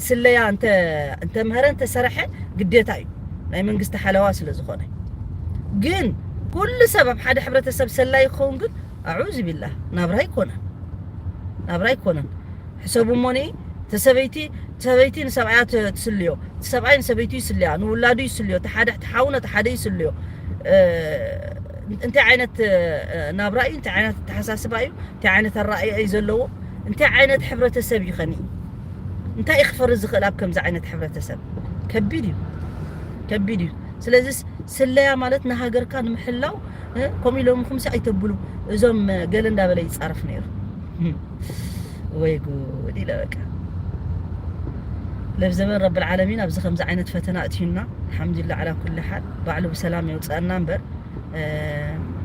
ስለያ እንተ-፣ እንተምህረ እንተሰረሐ ግዴታ እዩ፣ ናይ መንግስቲ ሓለዋ ስለ ዝኾነ። ግን ኩሉ ሰብ ኣብ ሓደ ሕብረተሰብ ሰላይ ክኸውን ግን ኣዑዝ ቢላህ፣ ናብራ ኣይኮነን፣ ናብራ ኣይኮነን። ሕሰቡ እሞኒ፣ ተሰበይቲ፣ ሰበይቲ ንሰብኣያ ት-፣ ትስልዮ፣ እቲ ሰብኣይ ንሰበይቱ ይስልያ፣ ንውላዱ ይስልዮ፣ እቲ ሓደ፣ እቲ ሓው ነቲ ሓደ ይስልዮ። እ፣ እንታይ ዓይነት፣ እ፣ ናብራ እዩ? እንታይ ዓይነት ኣተሓሳስባ እዩ? እንታይ ዓይነት ኣረኣእያ እዩ ዘለዎ? እንታይ ዓይነት ሕብረተሰብ እዩ ኸኒ? እንታይ እዩ ክፈሪ ዝኽእል ኣብ ከምዚ ዓይነት ሕብረተሰብ? ከቢድ እዩ፣ ከቢድ እዩ። ስለዚስ ስለያ ማለት ንሃገርካ ንምሕላው፣ እ፣ ከምኡ ኢሎምኹም ሲ ኣይተብሉ። እዞም፣ እ፣ ገለ እንዳበለ ይጻረፍ ነይሩ። ወይ ጉድ ኢለ በቃ። ለብ ዘበን ረብል ዓለሚን ኣብዚ ከምዚ ዓይነት ፈተና እትዩና። ኣልሓምዱሊላህ ዓላ ኩሊ ሓል፣ ባዕሉ ብሰላም የውፅኣና እምበር፣ እ፣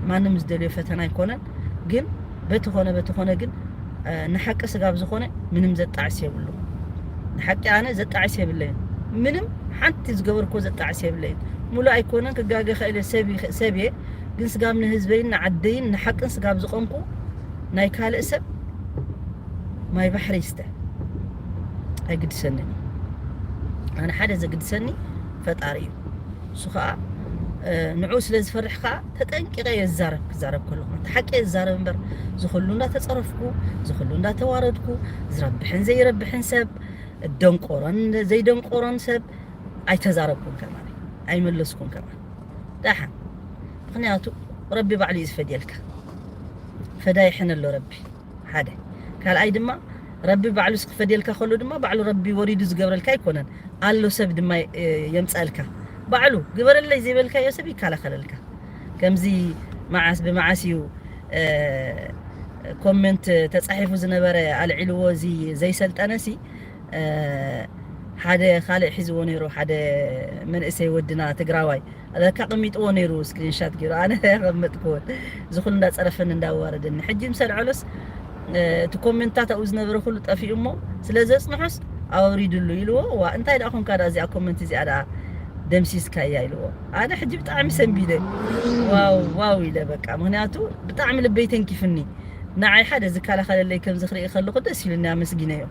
ማንም ዝደልዮ ፈተና ኣይኮነን። ግን በቲ ኾነ በቲ ኾነ ግን፣ እ፣ ንሓቂ ስጋብ ዝኾነ ምንም ዘጣዕስ የብሉ። ንሓቂ ኣነ ዘጣዕስ የብለይን። ምንም ሓንቲ ዝገበርኮ ዘጣዕስ የብለይን። ሙሉእ ኣይኮነን፣ ክጋገ ኽእል እየ፣ ሰብ ይኽ-፣ ሰብ እየ። ግን ስጋብ ንህዝበይን ንዓደይን ንሓቅን ስጋብ ዝቐምኩ ናይ ካልእ ሰብ ማይ ባሕሪ ይስተ ኣይግድሰንን። ኣነ ሓደ ዘግድሰኒ ፈጣሪ እዩ። እሱ ኸዓ፣ እ፣ ንዕኡ ስለ ዝፈርሕ ኸዓ ተጠንቂቐ እየ ዝዛረብ፣ ክዛረብ ከለኹ። እቲ ሓቂ እየ ዝዛረብ እምበር፣ ዝኹሉ እንዳተጸረፍኩ፣ ዝኹሉ እንዳተዋረድኩ፣ ዝረብሕን ዘይረብሕን ሰብ፣ ደንቆሮን ዘይደንቆሮን ሰብ ኣይተዛረብኩን ከማን፣ ኣይመለስኩን ከማን። ደሓን። ምኽንያቱ ረቢ ባዕሉ እዩ ዝፈድየልካ። ፈዳይ ሕነ ኣሎ ረቢ። ሓደ። ካልኣይ ድማ ረቢ ባዕሉ ክፈድየልካ ከሎ ድማ ባዕሉ ረቢ ወሪዱ ዝገብረልካ ኣይኮነን። ኣሎ ሰብ ድማ፣ እ፣ የምጻልካ። ባዕሉ ግበረለይ ዘይበልካዮ ሰብ ይከላኸለልካ። ከምዚ መዓስ ብመዓስ እዩ፣ እ፣ ኮሜንት ተጻሒፉ ዝነበረ ኣልዒልዎ፣ እዚ ዘይሰልጠነ ሲ፣ እ፣ ሓደ ካልእ ሒዝዎ ነይሩ፣ ሓደ መንእሰይ ወድና ትግራዋይ። ለካ ቀሚጥዎ ነይሩ ስክሪንሻት ገይሩ፣ ኣነ የቐመጥክዎን። እዚ ኩሉ እንዳጸረፈኒ እንዳዋረደኒ። ሕጂ ምስ ኣልዐሎስ፣ እ፣ እቲ ኮሜንታት ኣብኡ ዝነበረ ኩሉ ጠፊኡ እሞ ስለ ዘጽንሖስ ኣውሪድሉ ኢልዎ። ዋ፣ እንታይ ደኣ ኮንካ ደኣ እዚኣ ኮሜንት እዚኣ ደኣ ደምሲስካያ ኢልዎ። ኣነ ሕጂ ብጣዕሚ ሰንቢደ። ዋው፣ ዋው ኢለ በቃ። ምኽንያቱ ብጣዕሚ ልበይ ተንኪፍኒ። ንዓይ ሓደ ዝከላኸለለይ ከምዚ ክርኢ ከለኹ ደስ ኢሉኒ፣ ኣመስጊነዮ።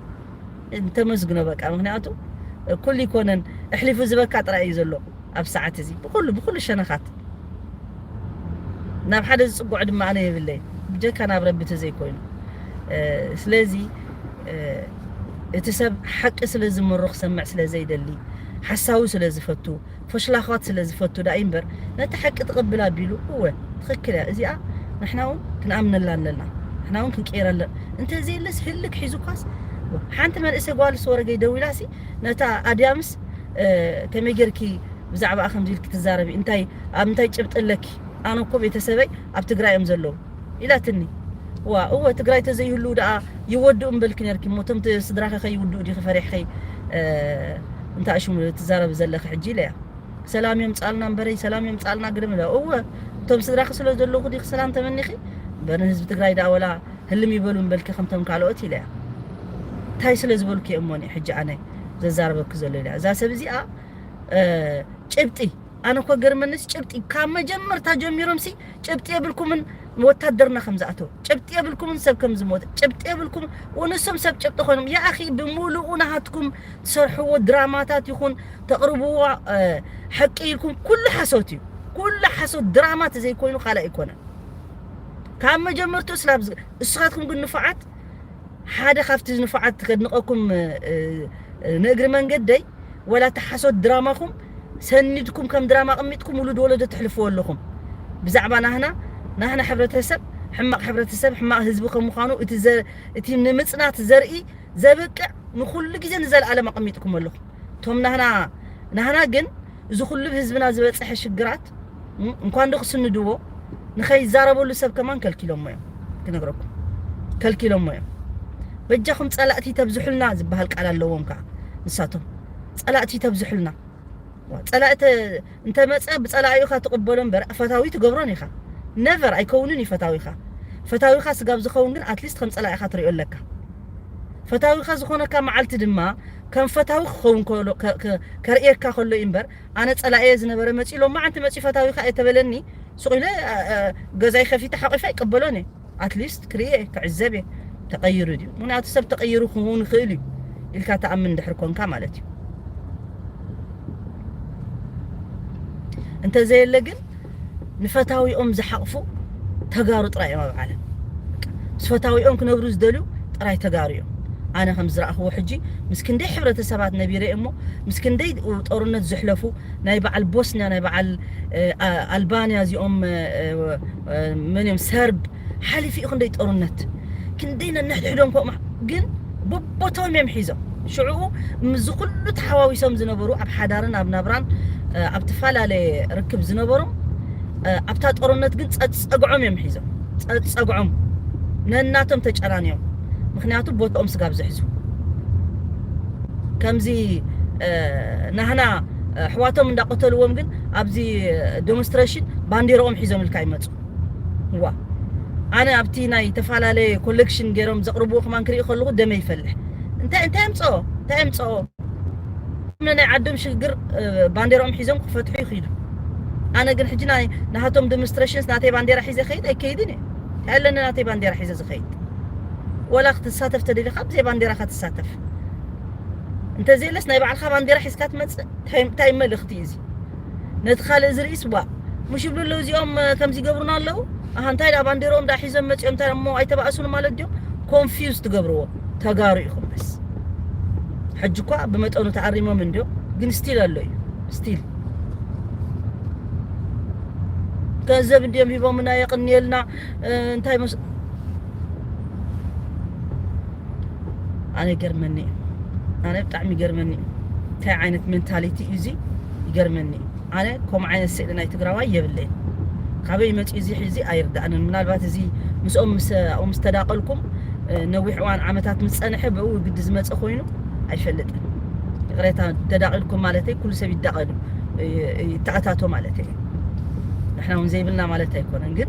እንተመስግኖ በቃ። ምኽንያቱ ኩሉ ይኮነን፣ ኣሕሊፉ ዝበካ ጥራይ እዩ ዘሎ ኣብ ሰዓት እዚ። ብኩሉ፣ ብኩሉ ሸነኻት። ናብ ሓደ ዝጽግዖ ድማ ኣነ የብለይን፣ ብጀካ ናብ ረቢ ተዘይኮይኑ። እ፣ ስለዚ፣ እ፣ እቲ ሰብ ሓቂ ስለ ዝምሮ ክሰምዕ ስለ ዘይደሊ፣ ሓሳዊ ስለ ዝፈቱ፣ ፈሽላኻት ስለ ዝፈቱ ደኣ እምበር፣ ነቲ ሓቂ ትቕብል ኣቢሉ፣ እወ፣ ትኽክል እያ እዚኣ፣ ንሕና እውን ክንኣምነላ ኣለና፣ ንሕና እውን ክንቀይረላ። እንተዘየለስ ህልክ ሒዙኳስ፣ ሓንቲ መንእሰይ ጓል ሶረገይ ደዊላሲ፣ ነታ ኣድያምስ፣ እ፣ ከመይ ጌርኪ ብዛዕባኣ ከምዚ ኢልኪ ትዛረቢ? እንታይ፣ ኣብ እንታይ ጭብጢ ኣለኪ? ኣነ እኮ ቤተሰበይ ኣብ ትግራይ እዮም ዘለዉ ኢላትኒ። ዋ፣ እወ፣ ትግራይ ተዘይህልዉ ደኣ ይወድኡ እምበልኪ ነርኪ እሞ፣ እቶም ት-፣ ስድራኺ ከይውድኡ ዲኺ ፈሪሕኺ፣ እ፣ እንታይ ሽሙ ትዛረቢ ዘለኺ ሕጂ ኢለያ። ሰላም የምጻልና እምበረይ፣ ሰላም የምጻልና ግድም ኢለ። እወ፣ እቶም ስድራኺ ስለ ዘለኹ ዲኺ ሰላም ተመኒኺ? እምበር ንህዝቢ ትግራይ ደኣ ወላ ህልም ይበሉ እምበልኪ ከምቶም ካልኦት ኢለያ። እንታይ ስለ ዝበልኩ እየ እሞኒ ሕጂ ኣነ ዘዛረበኪ ዘሎ ኢላ። እዛ ሰብ እዚኣ፣ እ፣ ጭብጢ፣ ኣነ እኮ ገርመንስ ጭብጢ፣ ካብ መጀመርታ ጀሚሮም ሲ ጭብጢ የብልኩምን ወታደርና ከም ዝኣተው፣ ጭብጢ የብልኩምን ሰብ ከም ዝሞተ፣ ጭብጢ የብልኩም። ወንሶም ሰብ ጭብጢ ኮይኖም፣ ያ ኣኺ፣ ብምሉኡ ናሃትኩም ትሰርሕዎ ድራማታት ይኹን ተቕርብዎ፣ እ፣ ሓቂ ኢልኩም ኩሉ ሓሶት እዩ። ኩሉ ሓሶት ድራማ ተዘይኮይኑ ካልእ ኣይኮነን። ካብ መጀመርትኡ ስላብ ዝ-፣ እስኻትኩም ግን ንፉዓት፣ ሓደ ካብቲ ንፉዓት ከድንቐኩም፣ እ፣ እ፣ ንእግሪ መንገደይ፣ ወላ እቲ ሓሶት ድራማኹም ሰኒድኩም ከም ድራማ ኣቐሚጥኩም ውሉድ ወለዶ ተሕልፍዎ ኣለኹም። ብዛዕባ ናህና፣ ናህና ሕብረተሰብ፣ ሕማቕ ሕብረተሰብ፣ ሕማቕ ህዝቢ ከም ምዃኑ፣ እቲ ዘ-፣ እቲ ንምጽናት ዘርኢ ዘብቅዕ ንኹሉ ግዜ ንዘለኣለም ኣቐሚጥኩም ኣለኹም። እቶም ናህና፣ ናህና ግን እዚ ኩሉ ብህዝብና ዝበጽሐ ሽግራት፣ እም፣ እንኳን ዶ ክስንድዎ፣ ንኸይዛረበሉ ሰብ ከማን ከልኪሎሞ እዮም። ክነግረኩም፣ ከልኪሎሞ እዮም። በጃኹም ጸላእቲ ተብዝሑልና ዝበሃል ቃል ኣለዎም ከኣ ንሳቶም። ጸላእቲ ተብዝሑልና። ዋ፣ ጸላኢ ተ-፣ እንተመጸ ብጸላኢኡ ኢኻ ትቕበሎ እምበር ፈታዊ ትገብሮን ኢኻ። ነቨር፣ ኣይከውንን እዩ ፈታዊኻ። ፈታዊኻ ስጋብ ዝኸውን ግን ኣትሊስት ከም ጸላኢኻ ትሪኦ ኣለካ። ፈታዊኻ ዝኾነካ መዓልቲ ድማ ከም ፈታዊ ክኸውን ከሎ፣ ከ-፣ ከ-፣ ከርእየካ ከሎ እዩ እምበር፣ ኣነ ጸላኢየ ዝነበረ መጺኡ ሎማዓንቲ መጺኡ ፈታዊኻ እየ ተበለኒ፣ ሱቕ ኢለ፣ እ፣ እ፣ ገዛይ ከፊተ ሓቒፈ ኣይቅበሎን እየ። ኣትሊስት ክርእየ፣ ክዕዘብ እየ። ተቐይሩ ድዩ? ምኽንያቱ ሰብ ተቐይሩ ክኸውን ይኽእል እዩ ኢልካ ትኣምን እንድሕር ኮንካ ማለት እዩ። እንተዘየለ ግን ንፈታዊኦም ዝሓቕፉ ተጋሩ ጥራይ እዮም ኣብ ዓለም። ምስ ፈታዊኦም ክነብሩ ዝደልዩ ጥራይ ተጋሩ እዮም። ኣነ ከም ዝረኣኽዎ ሕጂ ምስ ክንደይ ሕብረተሰባት ነቢረ እሞ፣ ምስ ክንደይ ጦርነት ዘሕለፉ፣ ናይ በዓል ቦስንያ፣ ናይ በዓል፣ እ፣ ኣ-፣ ኣልባንያ፣ እዚኦም፣ እ፣ እ፣ መን እዮም? ሰርብ፣ ሓሊፉ እዩ ክንደይ ጦርነት፣ ክንደይ ነንሕድሕዶም ከምኡ፣ ግን በቦቶም እዮም ሒዞም። ሽዑኡ ምስዚ ኩሉ ተሓዋዊሶም ዝነበሩ ኣብ ሓዳርን ኣብ ናብራን፣ እ፣ ኣብ ትፈላለየ ርክብ ዝነበሮም፣ እ፣ ኣብታ ጦርነት ግን ጸጸግዖም እዮም ሒዞም። ጸጸግዖም ነናቶም ተጨናንዮም። ምኽንያቱ ቦትኦም ስጋብ ዝሕዙ። ከምዚ፣ እ፣ ናህና፣ እ፣ ኣሕዋቶም እንዳቐተልዎም ግን ኣብዚ ዴሞንስትሬሽን ባንዴራኦም ሒዞም ኢልካ ይመጹ። ዋ፣ ኣነ ኣብቲ ናይ ተፈላለየ ኮሌክሽን ገይሮም ዘቕርብዎ ከማን ክርኢ ከለኹ ደመ ይፈልሕ። እንታይ፣ እንታይ ኣምጽኦ? እንታይ ኣምጽኦ? ናይ ዓዶም ሽግር፣ እ፣ ባንዴራኦም ሒዞም ክፈትሑ ይኽእሉ። ኣነ ግን ሕጂ ናይ፣ ናሃቶም ዴሞንስትሬሽንስ ናተይ ባንዴራ ሒዘ ከይድ ኣይከይድን እየ። እንታይ ኣለኒ ናተይ ባንዴራ ሒዘ ዝኸይድ? ወላ ክትሳተፍ ተደሊኻ ብዘይ ባንዴራኻ ትሳተፍ። እንተዘየለስ ናይ ባዕልኻ ባንዴራ ሒዝካ ትመጽእ፣ እንታይ፣ እንታይ መልእኽቲ እዩ እዚ? ነቲ ካልእ ዝርእስ ዋ፣ ምሽ ይብሉ ኣለዉ እዚኦም፣ እ፣ ከምዚ ይገብሩና ኣለዉ። ኣሃ፣ እንታይ ደኣ ባንዴርኦም ደኣ ሒዞም መጺኦም፣ እንታይ እሞ ኣይተባእሱን ማለት ድዮም? ኮንፊውዝ ትገብርዎ። ተጋሩ ኢኹም በስ። ሕጂ እኳ ብመጠኑ ተኣሪሞም እንድዮም፣ ግን ስቲል ኣሎ እዩ። ስቲል ገንዘብ እንድዮም ሂቦምና፣ የቕንየልና፣ እ፣ እንታይ መስ-፣ ኣነ ይገርመኒ እዩ። ኣነ ብጣዕሚ ይገርመኒ እዩ። እንታይ ዓይነት ሜንታሊቲ እዩ እዚ? ይገርመኒ እዩ። ኣነ ከምኡ ዓይነት ስእሊ ናይ ትግራዋይ የብለይን። ካበይ መፂኡ እዚ ሕዚ ኣይርዳእንን። ምናልባት እዚ ምስኦም ምስ፣ ኣብኡ ምስ ተዳቐልኩም፣ እ፣ ነዊሕ እዋን ዓመታት ምስ ፀንሐ ብኡ ግዲ ዝመፀ ኮይኑ ኣይፈልጥን። ይቕሬታ፣ ተዳቒልኩም ማለተይ ኩሉ ሰብ ይዳቐሉ፣ እ፣ ይተኣታቶ ማለተይ እዩ። ንሕና እውን ዘይብልና ማለት ኣይኮነን፣ ግን፣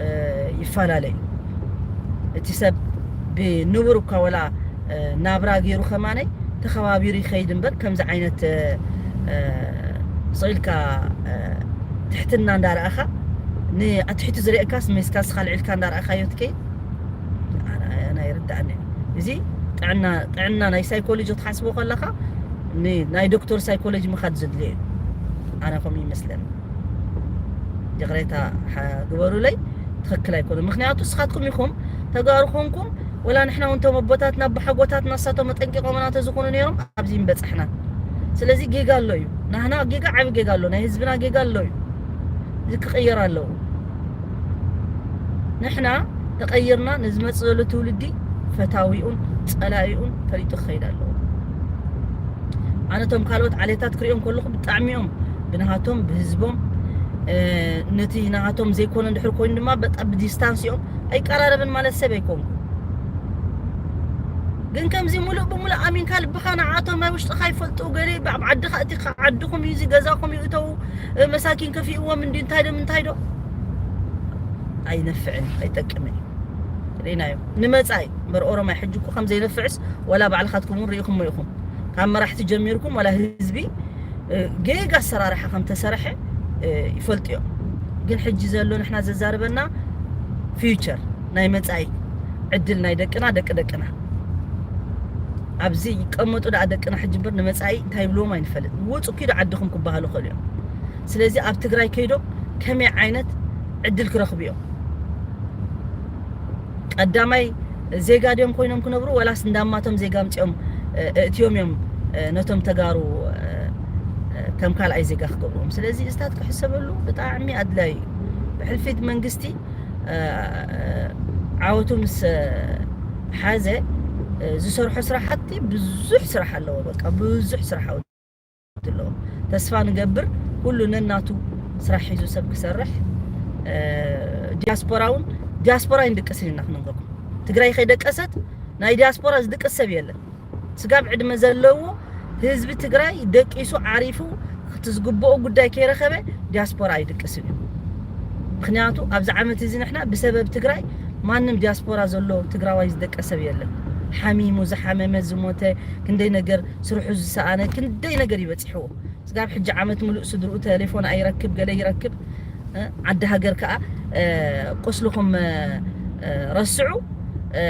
እ፣ ይፈላለ እዩ። እቲ ሰብ ብንቡር እኳ ወላ፣ እ፣ ናብራ ገይሩ ከማነይ ተኸባቢሩ ይኸይድ እምበር፣ ከምዚ ዓይነት፣ እ፣ እ፣ ስቕ ኢልካ፣ እ፣ ትሕትና እንዳረኣኻ፣ ንኣትሒቱ ዝርእየካስ ሜስካ ንስኻ ልዒልካ እንዳረኣኻዮ ትከይድ፣ ኣነ፣ ኣነ ኣይርድኣኒ። እዚ ጥዕና፣ ጥዕና ናይ ሳይኮሎጂ ክትሓስቦ ከለኻ፣ ን-፣ ናይ ዶክተር ሳይኮሎጂ ምኻድ ዘድልዮ እዩ። ኣነ ከምኡ ይመስለኒ። ይቕሬታ ሓ-፣ ግበሩለይ፣ ትኽክል ኣይኮነን። ምኽንያቱ ንስኻትኩም ኢኹም ተጋሩ ኮንኩም፣ ወላ ንሕና እውን እቶም ኣቦታትና ኣቦሓጎታትና ንሳቶም ኣጠንቂቖምና እንተዝኾኑ ነይሮም ኣብዚ ምበጻሕና። ስለዚ ጌጋ ኣሎ እዩ። ናህና ጌጋ፣ ዓቢ ጌጋ ኣሎ፣ ናይ ህዝብና ጌጋ ኣሎ እዩ። እዚ ክቕየር ኣለዎ። ንሕና ተቐይርና ንዝመጽእ ዘሎ ትውልዲ ፈታዊኡን ጸላኢኡን ፈሊጡ ክኸይድ ኣለዎ። ኣነ እቶም ካልኦት ዓሌታት ክሪኦም ከለኹ ብጣዕሚ እዮም ብናሃቶም፣ ብህዝቦም፣ እ፣ ነቲ ናሃቶም ዘይኮነ እንድሕር ኮይኑ ድማ በጣም ብዲስታንስ እዮም። ኣይቀራረብን ማለት ሰብ ኣይኮንኩ። ግን ከምዚ ሙሉእ ብሙሉእ ኣሚንካ ልብኻ ንዓቶም ናይ ውሽጥኻ ይፈልጡ፣ ገለ ኣብ ዓድኻ እቲ ዓድኹም እዩ፣ እዚ ገዛኹም እዩ፣ እተው፣ እ፣ መሳኪን ከፊእዎም እንዲ እንታይ ዶ እንታይ ዶ? ኣይነፍዕን፣ ኣይጠቅምን እዩ። ርኢናዮ። ንመጻኢ እምበር ኦሮማይ ሕጂ እኮ ከም ዘይነፍዕስ ዋላ ባዕልኻትኩም እውን ርኢኹሞ ኢኹም። ካብ መራሕቲ ጀሚርኩም ዋላ ህዝቢ፣ እ፣ ጌጋ ኣሰራርሓ ከም ተሰርሐ፣ እ፣ ይፈልጡ እዮም። ግን ሕጂ ዘሎ ንሕና ዘዛርበና ፊውቸር ናይ መጻኢ ዕድል ናይ ደቅና፣ ደቂ ደቅና። ኣብዚ ይቀመጡ ደኣ ደቅና ሕጂ እምበር ንመጻኢ እንታይ ይብልዎም ኣይንፈልጥ። ውጹ ኪዱ ዓድኹም ክበሃሉ ይኽእሉ እዮም። ስለዚ ኣብ ትግራይ ከይዶም ከመይ ዓይነት ዕድል ክረኽቡ እዮም? ቀዳማይ ዜጋ ድዮም ኮይኖም ክነብሩ ወላስ እንዳማቶም ዜጋ ኣምጺኦም፣ እ፣ እእትዮም እዮም፣ እ፣ ነቶም ተጋሩ፣ እ፣ እ፣ ከም ካልኣይ ዜጋ ክገብርዎም? ስለዚ እዚታት ክሕሰበሉ ብጣዕሚ ኣድላዪ እዩ። ብሕልፊት መንግስቲ፣ እ፣ ዓወቱ ምስ፣ እ፣ ሓዘ፣ እ፣ ዝሰርሖ ስራሕቲ ብዙሕ ስራሕ ኣለዎ። በቃ ብዙሕ ስራሕ ኣለዎ። ተስፋ ንገብር ኩሉ ነናቱ ስራሕ ሒዙ ሰብ ክሰርሕ፣ እ፣ ዲያስፖራ እውን ዲያስፖራ ኣይንድቅስን ኢና ክንነግረኩም። ትግራይ ከይደቀሰት ናይ ዲያስፖራ ዝድቅስ ሰብ የለን። ስጋብ ዕድመ ዘለዎ ህዝቢ ትግራይ ደቂሱ ዓሪፉ እቲ ዝግብኦ ጉዳይ ከይረኸበ ዲያስፖራ ኣይድቅስን እዩ። ምኽንያቱ ኣብዚ ዓመት እዚ ንሕና ብሰበብ ትግራይ ማንም ዲያስፖራ ዘሎ ትግራዋይ ዝደቀሰብ የለን። ሓሚሙ ዝሓመመ ዝሞተ ክንደይ ነገር ስርሑ ዝሰኣነ ክንደይ ነገር ይበፂሕዎ። ስጋብ ሕጂ ዓመት ሙሉእ ስድርኡ ቴሌፎን ኣይረክብ ገለ ይረክብ። እ፣ ዓዲ ሃገር ከኣ፣ እ፣ ቁስልኹም፣ እ፣ እ፣ ረስዑ። እ፣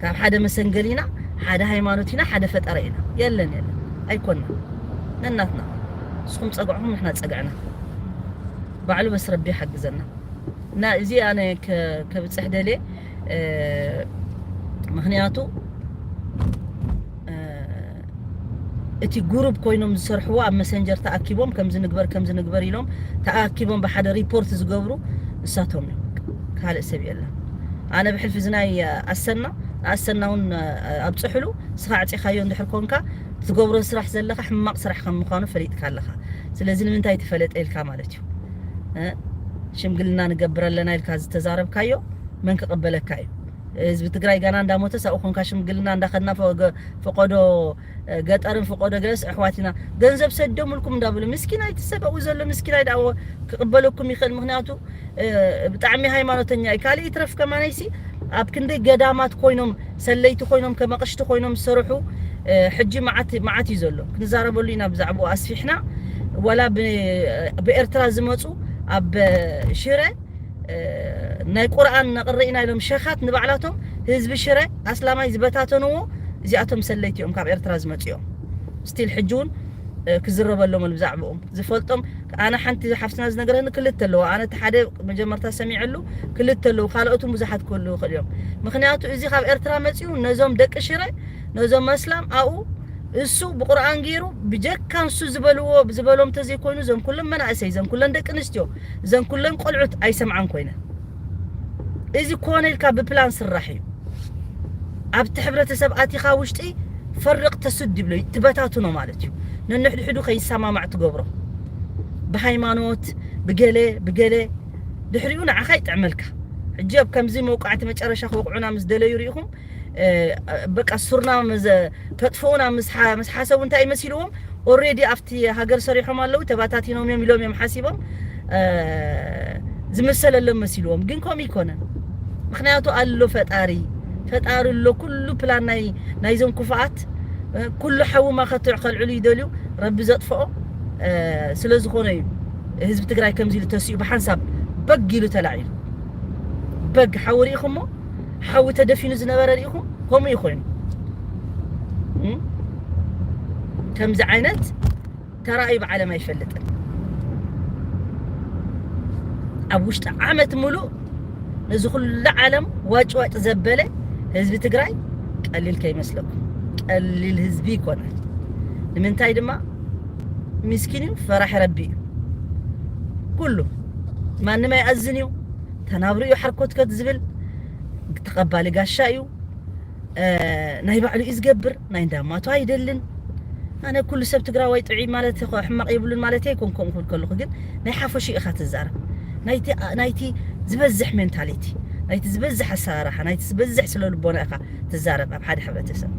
ካብ ሓደ መሰንገል ኢና፣ ሓደ ሃይማኖት ኢና፣ ሓደ ፈጠረ ኢና። የለን፣ የለን። ኣይኮንና። ነናትና። ንስኹም ጸግዕኹም፣ ንሕና ጸግዕና። ባዕሉ በስ ረቢ ይሓግዘና። እና እዚ ኣነ ከ-፣ ከብጽሕ ደልየ፣ እ፣ ምኽንያቱ፣ እ፣ እቲ ጉሩፕ ኮይኖም ዝሰርሕዎ ኣብ መሰንጀር ተኣኪቦም ከምዚ ንግበር፣ ከምዚ ንግበር ኢሎም ተኣኪቦም ብሓደ ሪፖርት ዝገብሩ እሳቶም እዮም። ካልእ ሰብ የለን። ኣነ ብሕልፊ እዚ ናይ ኣሰና፣ ንኣሰና እውን ኣብጽሕሉ፣ ንስኻ ኣዕጺኻዮ እንድሕር ኮንካ፣ ትገብሮ ስራሕ ዘለኻ ሕማቕ ስራሕ ከም ምዃኑ ፈሊጥካ ኣለኻ። ስለዚ ንምንታይ ተፈለጠ ኢልካ ማለት እዩ። እ? ሽምግልና ንገብር ኣለና ኢልካ ዝተዛረብካዮ መን ክቕበለካ እዩ? ህዝቢ ትግራይ ጋና እንዳሞተ ሳኡ ኮንካ ሽምግልና እንዳኸድና ፈ-፣ ገ-፣ ፈቆዶ፣ እ፣ ገጠርን ፈቆዶ ገለስ ኣሕዋት ኢና። ገንዘብ ሰደሙልኩም እንዳበሉ ምስኪናይ እቲ ሰብ ኣብኡ ዘሎ ምስኪናይ ደኣ ክቕበለኩም ይኽእል። ምኽንያቱ፣ እ፣ ብጣዕሚ ሃይማኖተኛ እዩ። ካልእ ይትረፍ ከማነይሲ ኣብ ክንደይ ገዳማት ኮይኖም ሰለይቲ ኮይኖም ከም ኣቕሽቲ ኮይኖም ዝሰርሑ፣ እ፣ ሕጂ መዓት፣ መዓት እዩ ዘሎ። ክንዛረበሉ ኢና ብዛዕባኡ ኣስፊሕና። ዋላ ብ-፣ ብኤርትራ ዝመጹ ኣብ ሽረ፣ እ፣ ናይ ቁርኣን ነቕርእ ኢና ኢሎም ሸኻት ንባዕላቶም ህዝቢ ሽረ ኣስላማይ ዝበታተንዎ እዚኣቶም ሰለይቲ እዮም ካብ ኤርትራ ዝመጹ እዮም። ስቲል ሕጂ እውን፣ እ፣ ክዝረበሎም ኣሎ ብዛዕባኦም። ዝፈልጦም ኣነ ሓንቲ ሓፍትና ዝነገረኒ ክልተ ኣለዋ። ኣነ እቲ ሓደ መጀመርታ ሰሚዐሉ ክልተ ኣለዉ። ካልኦት እውን ብዙሓት ክህልዉ ይኽእሉ እዮም። ምኽንያቱ እዚ ካብ ኤርትራ መጺኡ ነዞም ደቂ ሽረ፣ ነዞም ኣስላም ኣብኡ እሱ ብቁርኣን ገይሩ ብጀካ ንሱ ዝበልዎ፣ ዝበሎም ተዘይኮይኑ እዞም ኩሎም መናእሰይ፣ እዞም ኩለን ደቂ ኣንስትዮ፣ እዞም ኩለን ቆልዑት ኣይሰምዓን ኮይነ። እዚ ኮነ ኢልካ ብፕላን ስራሕ እዩ። ኣብቲ ሕብረተሰብ ኣቲኻ ውሽጢ ፈርቕ ተስድ ይብሎ፣ ትበታትኖ ማለት እዩ። ነንሕድሕዱ ከይሰማማዕ ትገብሮ። ብሃይማኖት፣ ብገለ፣ ብገለ፣ ድሕሪኡ ንዓኻ ይጥዕመልካ። ሕጂ ኣብ ከምዚ መውቃዕቲ መጨረሻ ክወቕዑና ምስ ደለዩ ርኢኹም፣ እ፣ በቃ ሱርና ምስ፣ ከጥፍኡና ምስ ሓ-፣ ምስ ሓሰቡ እንታይ መሲልዎም? ኦልሬዲ ኣብቲ ሃገር ሰሪሖም ኣለዉ፣ ተባታቲኖም እዮም ኢሎም እዮም ሓሲቦም፣ እ፣ ዝመሰለሎም መሲልዎም። ግን ከምኡ ይኮነን። ምኽንያቱ ኣሎ ፈጣሪ፣ ፈጣሪ ኣሎ። ኩሉ ፕላን ናይ፣ ናይዞም ክፉኣት፣ እ፣ ኩሉ ሓዊ ማኸትዕ ከልዕሉ ይደልዩ፣ ረቢ ዘጥፍኦ፣ እ፣ ስለ ዝኾነ እዩ ህዝቢ ትግራይ ከምዚ ኢሉ ተሲኡ ብሓንሳብ በግ ኢሉ ተላዒሉ። በግ ሓዊ ርኢኹሞ? ሓዊ ተደፊኑ ዝነበረ ርኢኹም? ከምኡ እዩ ኮይኑ። እም? ከምዚ ዓይነት ተራእዩ ብዓለም ኣይፈልጥን። ኣብ ውሽጢ ዓመት ሙሉእ ነዚ ኩሉ ዓለም ዋጭ ዋጭ ዘበለ ህዝቢ ትግራይ ቀሊል ከይመስለኩም። ቀሊል ህዝቢ ይኮነን። ንምንታይ ድማ? ምስኪን እዩ፣ ፈራሒ ረቢ እዩ። ኩሉ ማንም ኣይኣዝን እዩ። ተናብሩ እዩ ሓርኮትከት ዝብል፣ ተቐባሊ ጋሻ እዩ። እ፣ ናይ ባዕሉ እዩ ዝገብር፣ ናይ እንዳማቱ ኣይደልን። ኣነ ኩሉ ሰብ ትግራዋይ ጥዑይ ማለት ይኸ-፣ ሕማቕ የብሉን ማለት ኣይኮንኩን ክብል ከለኹ፣ ግን ናይ ሓፈሹ ኢኻ ትዛረብ። ናይቲ፣ ናይቲ ዝበዝሕ ሜንታሊቲ፣ ናይቲ ዝበዝሕ ኣሰራርሓ፣ ናይቲ ዝበዝሕ ስለ ልቦና ኢኻ ትዛረብ ኣብ ሓደ ሕብረተሰብ።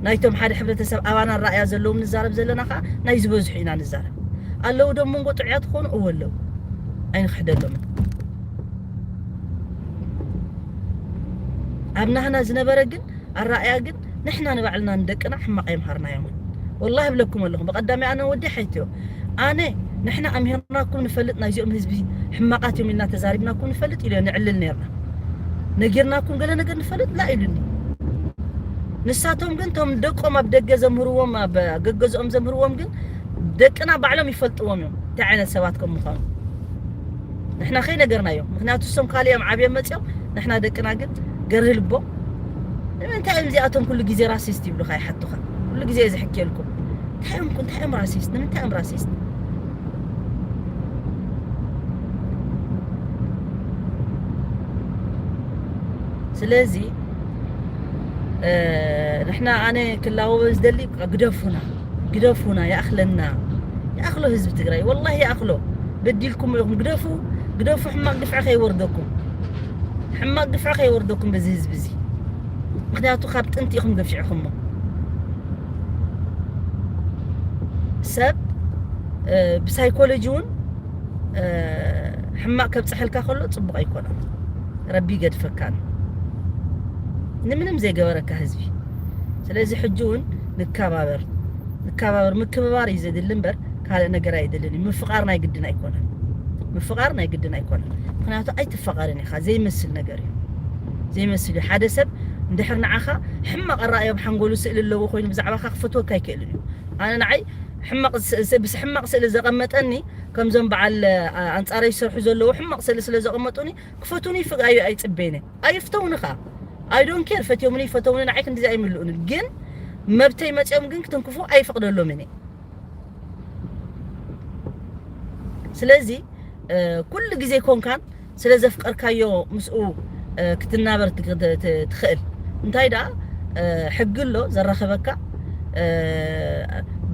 ናይቶም ሓደ ሕብረተሰብ ኣባና ኣረኣእያ ዘለዎም ንዛረብ ዘለና ኸዓ ናይ ዝበዝሑ ኢና ንዛረብ። ኣለዉ ዶ መንጎ ጥዑያት ክኾኑ? እወ ኣለዉ። ኣይንኽሕደሎምን። ናህና ዝነበረ ግን ኣረኣያ ግን ንሕና ንባዕልና ንደቅና ሕማቕ የምሃርናዮም። ወላሂ እብለኩም ኣለኹ፣ ብቐዳሚ ኣነ ወዲ ሓይትዮ፣ ኣነ ንሕና ኣምሂርናኩም ንፈልጥ፣ ናይዚኦም ህዝቢ ሕማቓት እዮም ኢልና ተዛሪብናኩም ንፈልጥ ኢለ ንዕልል ነርና። ነጊርናኩም ገለ ነገር ንፈልጥ ላ ኢሉኒ። ንሳቶም ግን ቶም ደቆም ኣብ ደገ ዘምህርዎም፣ ኣብ ገገዝኦም ዘምህርዎም ግን ደቅና ባዕሎም ይፈልጥዎም እዮም እንታይ ዓይነት ሰባት ከም ምዃኑ። ንሕና ከይነገርናዮም፣ ምክንያቱ እሶም ካልእ እዮም ዓብዮም መጺኦም፣ ንሕና ደቅና ግን ገርህ ልቦም። ንምንታይ እዮም እዚኣቶም ኩሉ ግዜ ራሲስት ይብሉኻ ይሓቱኻ? ኩሉ ግዜ እየ ዝሕክየልኩም። እንታይ እዮም እንታይ እዮም ራሲስት? ንምንታይ እዮም ራሲስት? ስለዚ ንሕና ኣነ ክላወበ ዝደሊ ግደፉና፣ ግደፉና፣ ይኣኽለና፣ ይኣኽሎ ህዝቢ ትግራይ፣ ወላሂ ይኣኽሎ። በዲልኩም ኢኹም፣ ግደፉ፣ ግደፉ፣ ሕማቕ ግፍዒ ከይወርደኩም፣ ሕማቕ ግፍዒ ከይወርደኩም በዚ ህዝቢ እዚ። ምክንያቱ ካብ ጥንቲ ኢኹም ገፊዕኹሞ። ሰብ ብሳይኮሎጂ እውን ሕማቕ ከብፅሐልካ ከሎ ፅቡቕ ኣይኮነን። ረቢ ይገድፈካን ንምንም ዘይገበረካ ህዝቢ። ስለዚ ሕጂ እውን ንከባበር፣ ንከባበር። ምክብባር እዩ ዘድሊ እምበር ካልእ ነገር ኣይድልን እዩ። ምፍቓር ናይ ግድን ኣይኮነን። ምፍቓር ናይ ግድን ኣይኮነን። ምክንያቱ ኣይትፋቐርን ኢኻ። ዘይመስል ነገር እዩ። ዘይመስል እዩ። ሓደ ሰብ እንድሕር ንዓኻ ሕማቕ ኣረኣእያ ኣብ ሓንጎሉ ስእሊ ኣለዎ ኮይኑ ብዛዕባኻ ክፈትወካ ኣይክእልን እዩ። ኣነ ንዓይ ሕማቕ ስ- ስ- ብስ ሕማቕ ስእሊ ዘቐመጠኒ ከምዞም በዓል ኣ- ኣንጻረይ ዝሰርሑ ዘለዉ ሕማቕ ስእሊ ስለ ዘቐመጡኒ ክፈቱኒ ይፍቕ ኣዩ ኣይጽበይነ ኣይፍተውንኻ። I don't care፣ ፈትዮምኒ ይፈተውኒ ንዓይ ክንዲዚ ኣይምልኡንን። ግን መብተይ መጺኦም ግን ክትንክፉ ኣይፈቕደሎምን እየ። ስለዚ ኩሉ ግዜ ኮንካን ስለ ዘፍቀርካዮ ምስኡ ክትናበር ትኽእል። እንታይ ደኣ ሕጊ ኣሎ ዘራኽበካ፣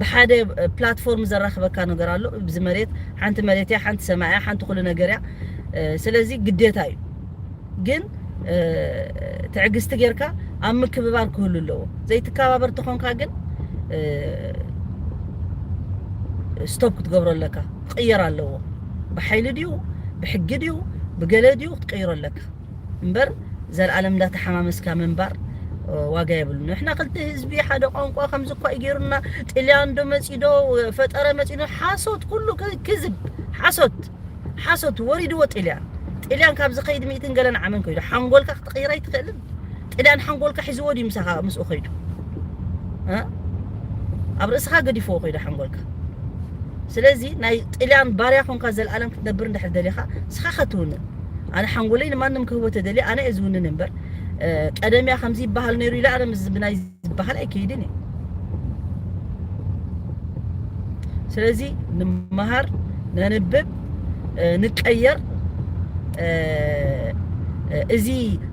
ብሓደ ፕላትፎርም ዘራኽበካ ነገር ኣሎ። ብዚ መሬት ሓንቲ መሬት እያ፣ ሓንቲ ሰማይ እያ፣ ሓንቲ ኩሉ ነገር እያ። ስለዚ ግዴታ እዩ። ግን ትዕግስቲ ጌርካ ኣብ ምክብባር ክህሉ ኣለዎ። ዘይትከባበር ተኾንካ ግን ስቶፕ ክትገብሮ ኣለካ። ክቕየር ኣለዎ። ብሓይሊ ድዩ ብሕጊ ድዩ ብገለ ድዩ ክትቀይሮ ኣለካ እምበር ዘልኣለም እንዳተሓማመስካ ምንባር ዋጋ የብሉ። ንሕና ክልተ ህዝቢ ሓደ ቋንቋ ከምዚ እኳ እዩ ገይሩና፣ ጥልያን ዶ መፂ ዶ ፈጠረ መፂ ዶ፣ ሓሶት ኩሉ ክዝብ ሓሶት። ሓሶት ወሪድዎ ጥልያን። ጥልያን ካብ ዝኸይድ ሚእትን ገለን ዓመን ከይዱ ሓንጎልካ ክትቕይር ኣይትኽእልን። ጥልያን ሓንጎልካ ሒዝዎ ድዩ ምሳኻ ምስኡ ከይዱ? ኣብ ርእስኻ ገዲፍዎ ከይዱ ሓንጎልካ። ስለዚ ናይ ጥልያን ባርያ ኮንካ ዘለኣለም ክትነብር እንድሕር ደሊኻ ንስኻ ከትውንን። ኣነ ሓንጎለይ ንማንም ክህቦ ተደልየ ኣነ እየ ዝውንን እምበር ቀደምያ ከምዚ ይበሃል ነይሩ ኢለ ኣነ ምስ ብናይ ዝበሃል ኣይከይድን እየ። ስለዚ ንመሃር፣ ነንብብ፣ ንቀየር። እዚ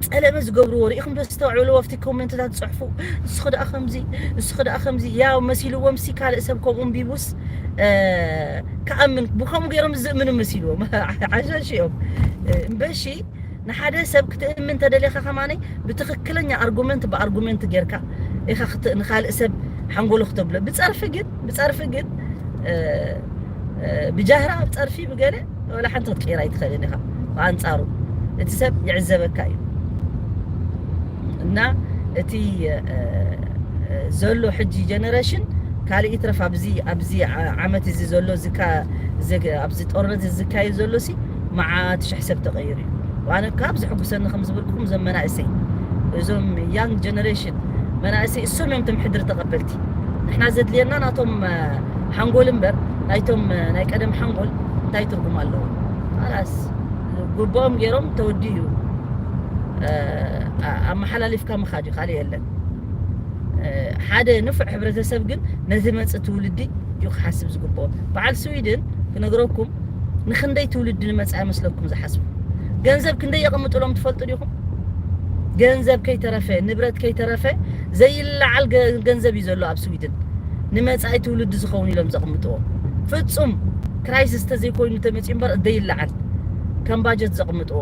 ጸለመ ዝገብርዎ ርኢኹም ዶ ዝተውዕልዎ ኣብቲ ኮመንትታት ዝጽሕፉ? ንስኺ ደኣ ከምዚ፣ ንስኺ ደኣ ከምዚ። ያው መሲልዎም ሲ ካልእ ሰብ ከምኡ ኣንቢቡስ ክኣምን ብከምኡ ገይሮም ዝእምኑ መሲልዎም። ሓሻሽ እዮም እምበሺ ንሓደ ሰብ ክትእምን ተደሊኻ ከማነይ ብትኽክለኛ ኣርጉመንት ብኣርጉመንት ጌርካ ኢኻ ንካልእ ሰብ ሓንጎሎ ክተብሎ። ብፀርፊ ግን ብፀርፊ ግን ብጃህራ ኣብ ፀርፊ ብገለ ወላ ሓንቲ ክትቀይር ኣይትኽእልን ኢኻ። ብኣንፃሩ እቲ ሰብ ይዕዘበካ እዩ። እና እቲ ዘሎ ሕጂ ጀነሬሽን ካልእ ይትረፍ ኣብዚ ኣብዚ ዓመት እዚ ዘሎ ኣብዚ ጦርነት ዝካየድ ዘሎ ሲ መዓት ሽሕ ሰብ ተቐይሩ እዩ። ኣነ ካብ ዝሕጉሰኒ ከም ዝበልኩም እዞም መናእሰይ እዞም ያንግ ጀነሬሽን መናእሰይ እሶም እዮም ቶም ሕድሪ ተቐበልቲ። ንሕና ዘድልየና ናቶም ሓንጎል እምበር ናይቶም ናይ ቀደም ሓንጎል እንታይ ትርጉም ኣለዎ? ላስ ጉቦኦም ገይሮም ተወዲኡ እዩ። ኣመሓላሊፍካ ምኻድ እዩ፣ ካልእ የለን። ሓደ ንፉዕ ሕብረተሰብ ግን ነቲ መጽእ ትውልዲ እዩ ክሓስብ ዝግብኦ። በዓል ስዊድን ክነግረኩም ንክንደይ ትውልዲ ንመጽእ ኣይመስለኩም ዝሓስቡ። ገንዘብ ክንደይ የቐምጥሎም ትፈልጡ ዲኹም? ገንዘብ ከይተረፈ ንብረት ከይተረፈ ዘይለዓል ገንዘብ እዩ ዘሎ ኣብ ስዊድን ንመጻኢ ትውልዲ ዝኸውን ኢሎም ዘቕምጥዎ። ፍጹም ክራይሲስ ተዘይኮይኑ ተመጺኡ እምበር ዘይለዓል ከም ባጀት ዘቕምጥዎ።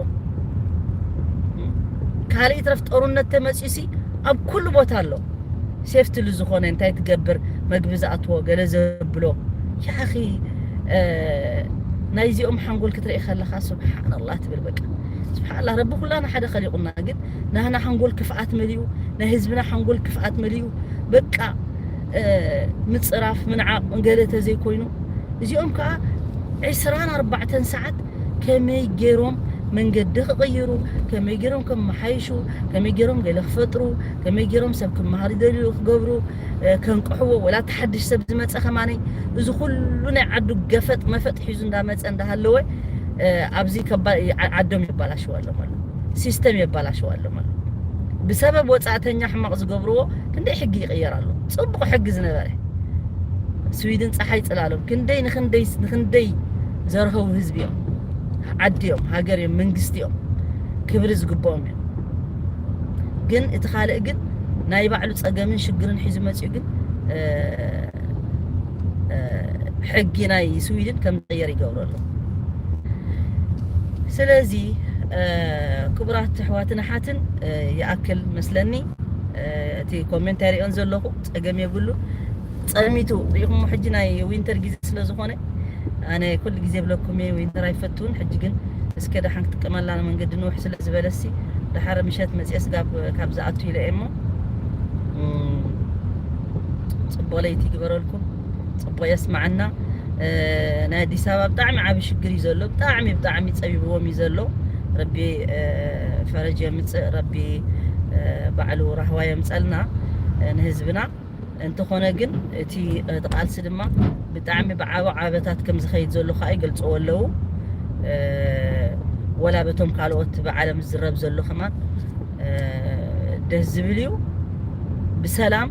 ካልእ ይትረፍ ጦርነት ተመጺኡ ሲ ኣብ ኩሉ ቦታ ኣሎ። ሴፍትሊ ዝኾነ እንታይ ትገብር መግቢ ዝኣትዎ ገለ ዘብሎ ያኺ ናይዚኦም ሓንጎል ክትርኢ ከለኻ ስብሓንላ ትብል። በቃ ስብሓንላ፣ ረቢ ኩላና ሓደ ከሊቑና፣ ግን ናህና ሓንጎል ክፍኣት መሊኡ፣ ናይ ህዝብና ሓንጎል ክፍኣት መሊኡ። በቃ ምፅራፍ ምንዓቕ ገለ ተዘይኮይኑ፣ እዚኦም ከዓ ዕስራን ኣርባዕተን ሰዓት ከመይ ገይሮም መንገዲ ክቕይሩ፣ ከመይ ገይሮም ከመሓይሹ፣ ከመይ ገይሮም ገለ ክፈጥሩ፣ ከመይ ገይሮም ሰብ ክመሃር ይደልዩ ክገብሩ፣ ከንቅሕዎ፣ ወላ ተሓድሽ ሰብ ዝመፀ ከማነይ፣ እዚ ኩሉ ናይ ዓዱ ገፈጥ መፈጥ ሒዙ እንዳመፀ እንዳሃለወ ኣብዚ ዓዶም የባላሽዋ ኣሎ ማለት፣ ሲስተም የባላሽዋ ኣሎ ማለት። ብሰበብ ወፃእተኛ ሕማቕ ዝገብርዎ ክንደይ ሕጊ ይቕየር ኣሎ። ፅቡቕ ሕጊ ዝነበረ ስዊድን ፀሓይ ፅላሎም ክንደይ ንክንደይ ንክንደይ ዘርሀው ህዝቢ እዮም፣ ዓዲ እዮም፣ ሃገር እዮም፣ መንግስቲ እዮም፣ ክብሪ ዝግብኦም እዮም። ግን እቲ ካልእ ግን ናይ ባዕሉ ፀገምን ሽግርን ሒዙ መፅኡ ግን ሕጊ ናይ ስዊድን ከም ዝቕየር ይገብሩ ኣለዉ። ስለዚ ክቡራት ኣሕዋትን ኣሓትን ይኣክል መስለኒ። እቲ ኮሜንት ኣይሪኦን ዘለኹ፣ ፀገም የብሉ። ፀሚቱ ሪኢኹሞ ሕጂ ናይ ዊንተር ግዜ ስለ ዝኾነ ኣነ ኩሉ ግዜ ብለኩም እየ ዊንተር ኣይፈትውን። ሕጂ ግን እስከ ደሓን ክጥቀመላ መንገዲ ንውሕ ስለ ዝበለሲ ደሓር ምሸት መፅየ ስጋብ ካብ ዝኣቱ ኢለ እየ እሞ ፅቡቕ ለይቲ ይግበረልኩም፣ ፅቡቕ የስማዓና። ናይ ኣዲስ ኣበባ ብጣዕሚ ዓቢ ሽግር እዩ ዘሎ። ብጣዕሚ ብጣዕሚ ፀቢብዎም እዩ ዘሎ። ረቢ ፈረጅ የምፅእ፣ ረቢ ባዕሉ ራህዋ የምፀልና ንህዝብና። እንተኾነ ግን እቲ ቃልሲ ድማ ብጣዕሚ ብዓቢ ዓበታት ከም ዝኸይድ ዘሎ ከዓ ይገልፅዎ ኣለዉ። ወላ በቶም ካልኦት ብዓለም ዝዝረብ ዘሎ ከማን ደስ ዝብል እዩ። ብሰላም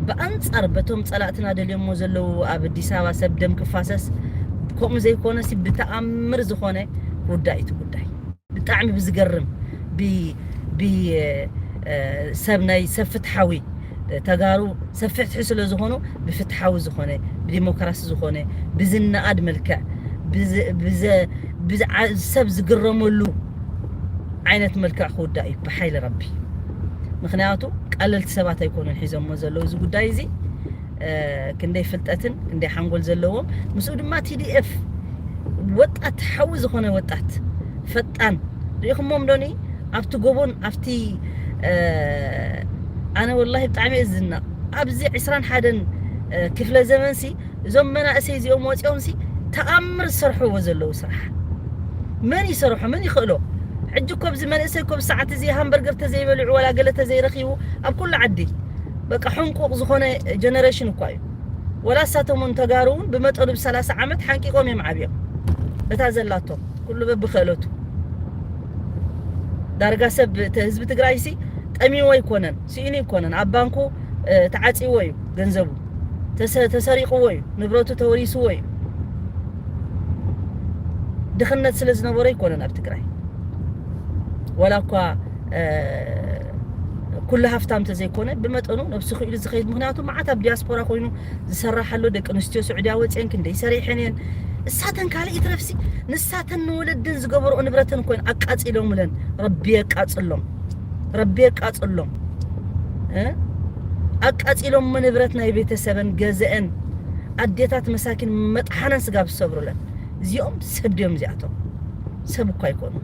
ብኣንፃር በቶም ፀላእትና ደልዮሞ ዘለዉ ኣብ ኣዲስ ኣበባ ሰብ ደም ክፋሰስ ከምኡ ዘይኮነሲ ብተኣምር ዝኾነ ጉዳይ እቲ ጉዳይ ብጣዕሚ ብዝገርም ሰብ ናይ ሰብ ፍትሓዊ ተጋሩ ሰብ ፍትሒ ስለ ዝኾኑ ብፍትሓዊ ዝኾነ ብዲሞክራሲ ዝኾነ ብዝነኣድ መልክዕ ሰብ ዝግረመሉ ዓይነት መልክዕ ክውዳእ እዩ ብሓይሊ ረቢ። ምክንያቱ ቀለልቲ ሰባት ኣይኮኑን ሒዞሞ ዘለዉ እዚ ጉዳይ እዚ። ክንደይ ፍልጠትን ክንደይ ሓንጎል ዘለዎም፣ ምስኡ ድማ ቲዲኤፍ ወጣት ሓዊ ዝኾነ ወጣት ፈጣን ሪኢኹሞም ዶኒ ኣብቲ ጎቦን ኣብቲ ኣነ ወላሂ ብጣዕሚ እየ ዝድነቕ። ኣብዚ ዕስራን ሓደን ክፍለ ዘመንሲ እዞም መናእሰይ እዚኦም ወፂኦምሲ ተኣምር ዝሰርሕዎ ዘለዉ ስራሕ መን ይሰርሖ መን ይኽእሎ? ሕጂ እኮ ኣብዚ መንእሰይ እኮ ብሰዓት እዚ ሃምበርገር ተዘይበልዑ ዋላ ገለ ተዘይረኺቡ ኣብ ኩሉ ዓዲ በቃ ሕንቁቕ ዝኾነ ጀነሬሽን እኳ እዩ። ወላ እሳቶም እውን ተጋሩ እውን ብመጠኑ ብሰላሳ ዓመት ሓንቂቖም እዮም ዓብዮም። እታ ዘላቶም ኩሉ በብክእለቱ ዳርጋ ሰብ ህዝቢ ትግራይሲ ጠሚዎ ኣይኮነን ስኢኑ ኣይኮነን ኣብ ባንኩ ተዓፂዎ እዩ ገንዘቡ ተሰሪቕዎ እዩ ንብረቱ ተወሪስዎ እዩ። ድኽነት ስለ ዝነበረ ኣይኮነን ኣብ ትግራይ ዋላ እኳ ኩሉ ሃፍታም ተዘይኮነ ብመጠኑ ነብሱ ክኢሉ ዝኸይድ ምክንያቱ መዓት ኣብ ዲያስፖራ ኮይኑ ዝሰራሕ ኣሎ። ደቂ ኣንስትዮ ስዑድያ ወፅየን ክንደይ ሰሪሐን እየን። እሳተን ካልእ ይትረፍሲ ንሳተን ንወለደን ዝገበርኦ ንብረተን ኮይን ኣቃፂሎምለን። ረቢ የቃፅሎም፣ ረቢ የቃፅሎም። ኣቃፂሎም ንብረት ናይ ቤተሰበን ገዘአን ኣዴታት መሳኪን መጥሓነን ስጋብ ዝሰብሩለን። እዚኦም ሰብ ድዮም እዚኣቶም? ሰብ እኳ ኣይኮኑ።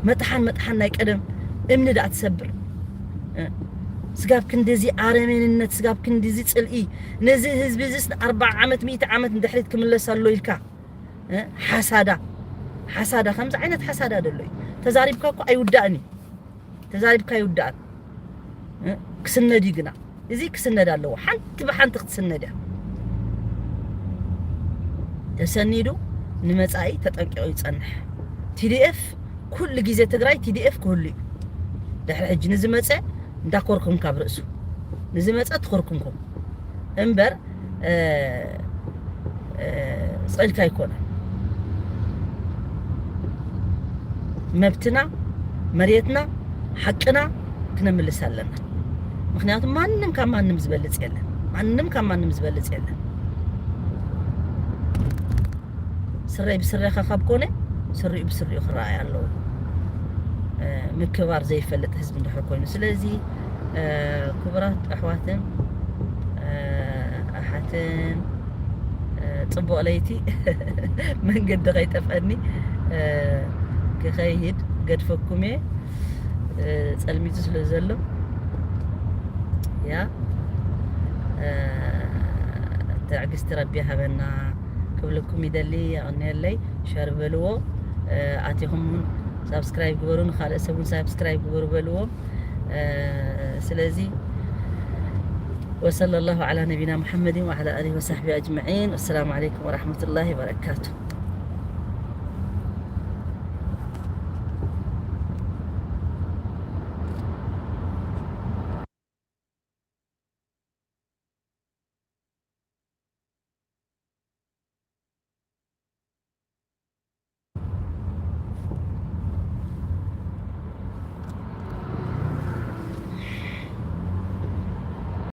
መጥሓን መጥሓን ናይ ቀደም እምኒ ደኣ ትሰብር። ስጋብ ክንድዚ ኣረሜንነት፣ ስጋብ ክንድዚ ፅልኢ፣ ነዚ ህዝቢ እዚስ ኣርባዓ ዓመት ሚእቲ ዓመት ንድሕሪት ክምለስ ኣሎ ኢልካ ሓሳዳ ሓሳዳ ከምዚ ዓይነት ሓሳዳ ደሎ እዩ። ተዛሪብካ እኮ ኣይውዳእን እዩ። ተዛሪብካ ኣይውዳእን። ክስነድ እዩ ግና እዚ ክስነድ ኣለዎ። ሓንቲ ብሓንቲ ክትስነድ እያ። ተሰኒዱ ንመጻኢ ተጠንቂቑ ይጸንሕ። ቲዲኤፍ ኩሉ ግዜ ትግራይ ቲዲኤፍ ክህሉ እዩ። ድሕሪ ሕጂ ንዝመፀ እንዳኮርኩምካ ኣብ ርእሱ ንዝመፀ ትኾርኩምኩም እምበር ስቕ ኢልካ ኣይኮነን። መብትና መሬትና ሓቅና ክነምልስ ኣለና። ምክንያቱ ማንም ካብ ማንም ዝበልፅ የለን። ማንም ካብ ማንም ዝበልፅ የለን። ስረይ ብስረኻ ካብ ኮነ ስሪኡ ብስሪኡ ክረኣይ ኣለዎ። ምክባር ዘይፈልጥ ህዝቢ እንድሕር ኮይኑ ስለዚ ክቡራት ኣሕዋትን ኣሓትን ጽቡቕ ለይቲ መንገዲ ከይጠፍአኒ ክኸይድ ገድፈኩም እየ። ጸልሚቱ ስለ ዘሎ ያ ትዕግስቲ ረቢ ሃበና ክብለኩም ይደሊ። የቐንየለይ። ሸር በልዎ፣ ኣቲኹም እውን ሳብስክራይብ ግበሩ፣ ንካልእ ሰብ እውን ሳብስክራይብ ግበሩ በልዎም። ስለዚ وصلى الله على نبينا محمد وعلى آله وصحبه أجمعين. والسلام عليكم ورحمة الله وبركاته.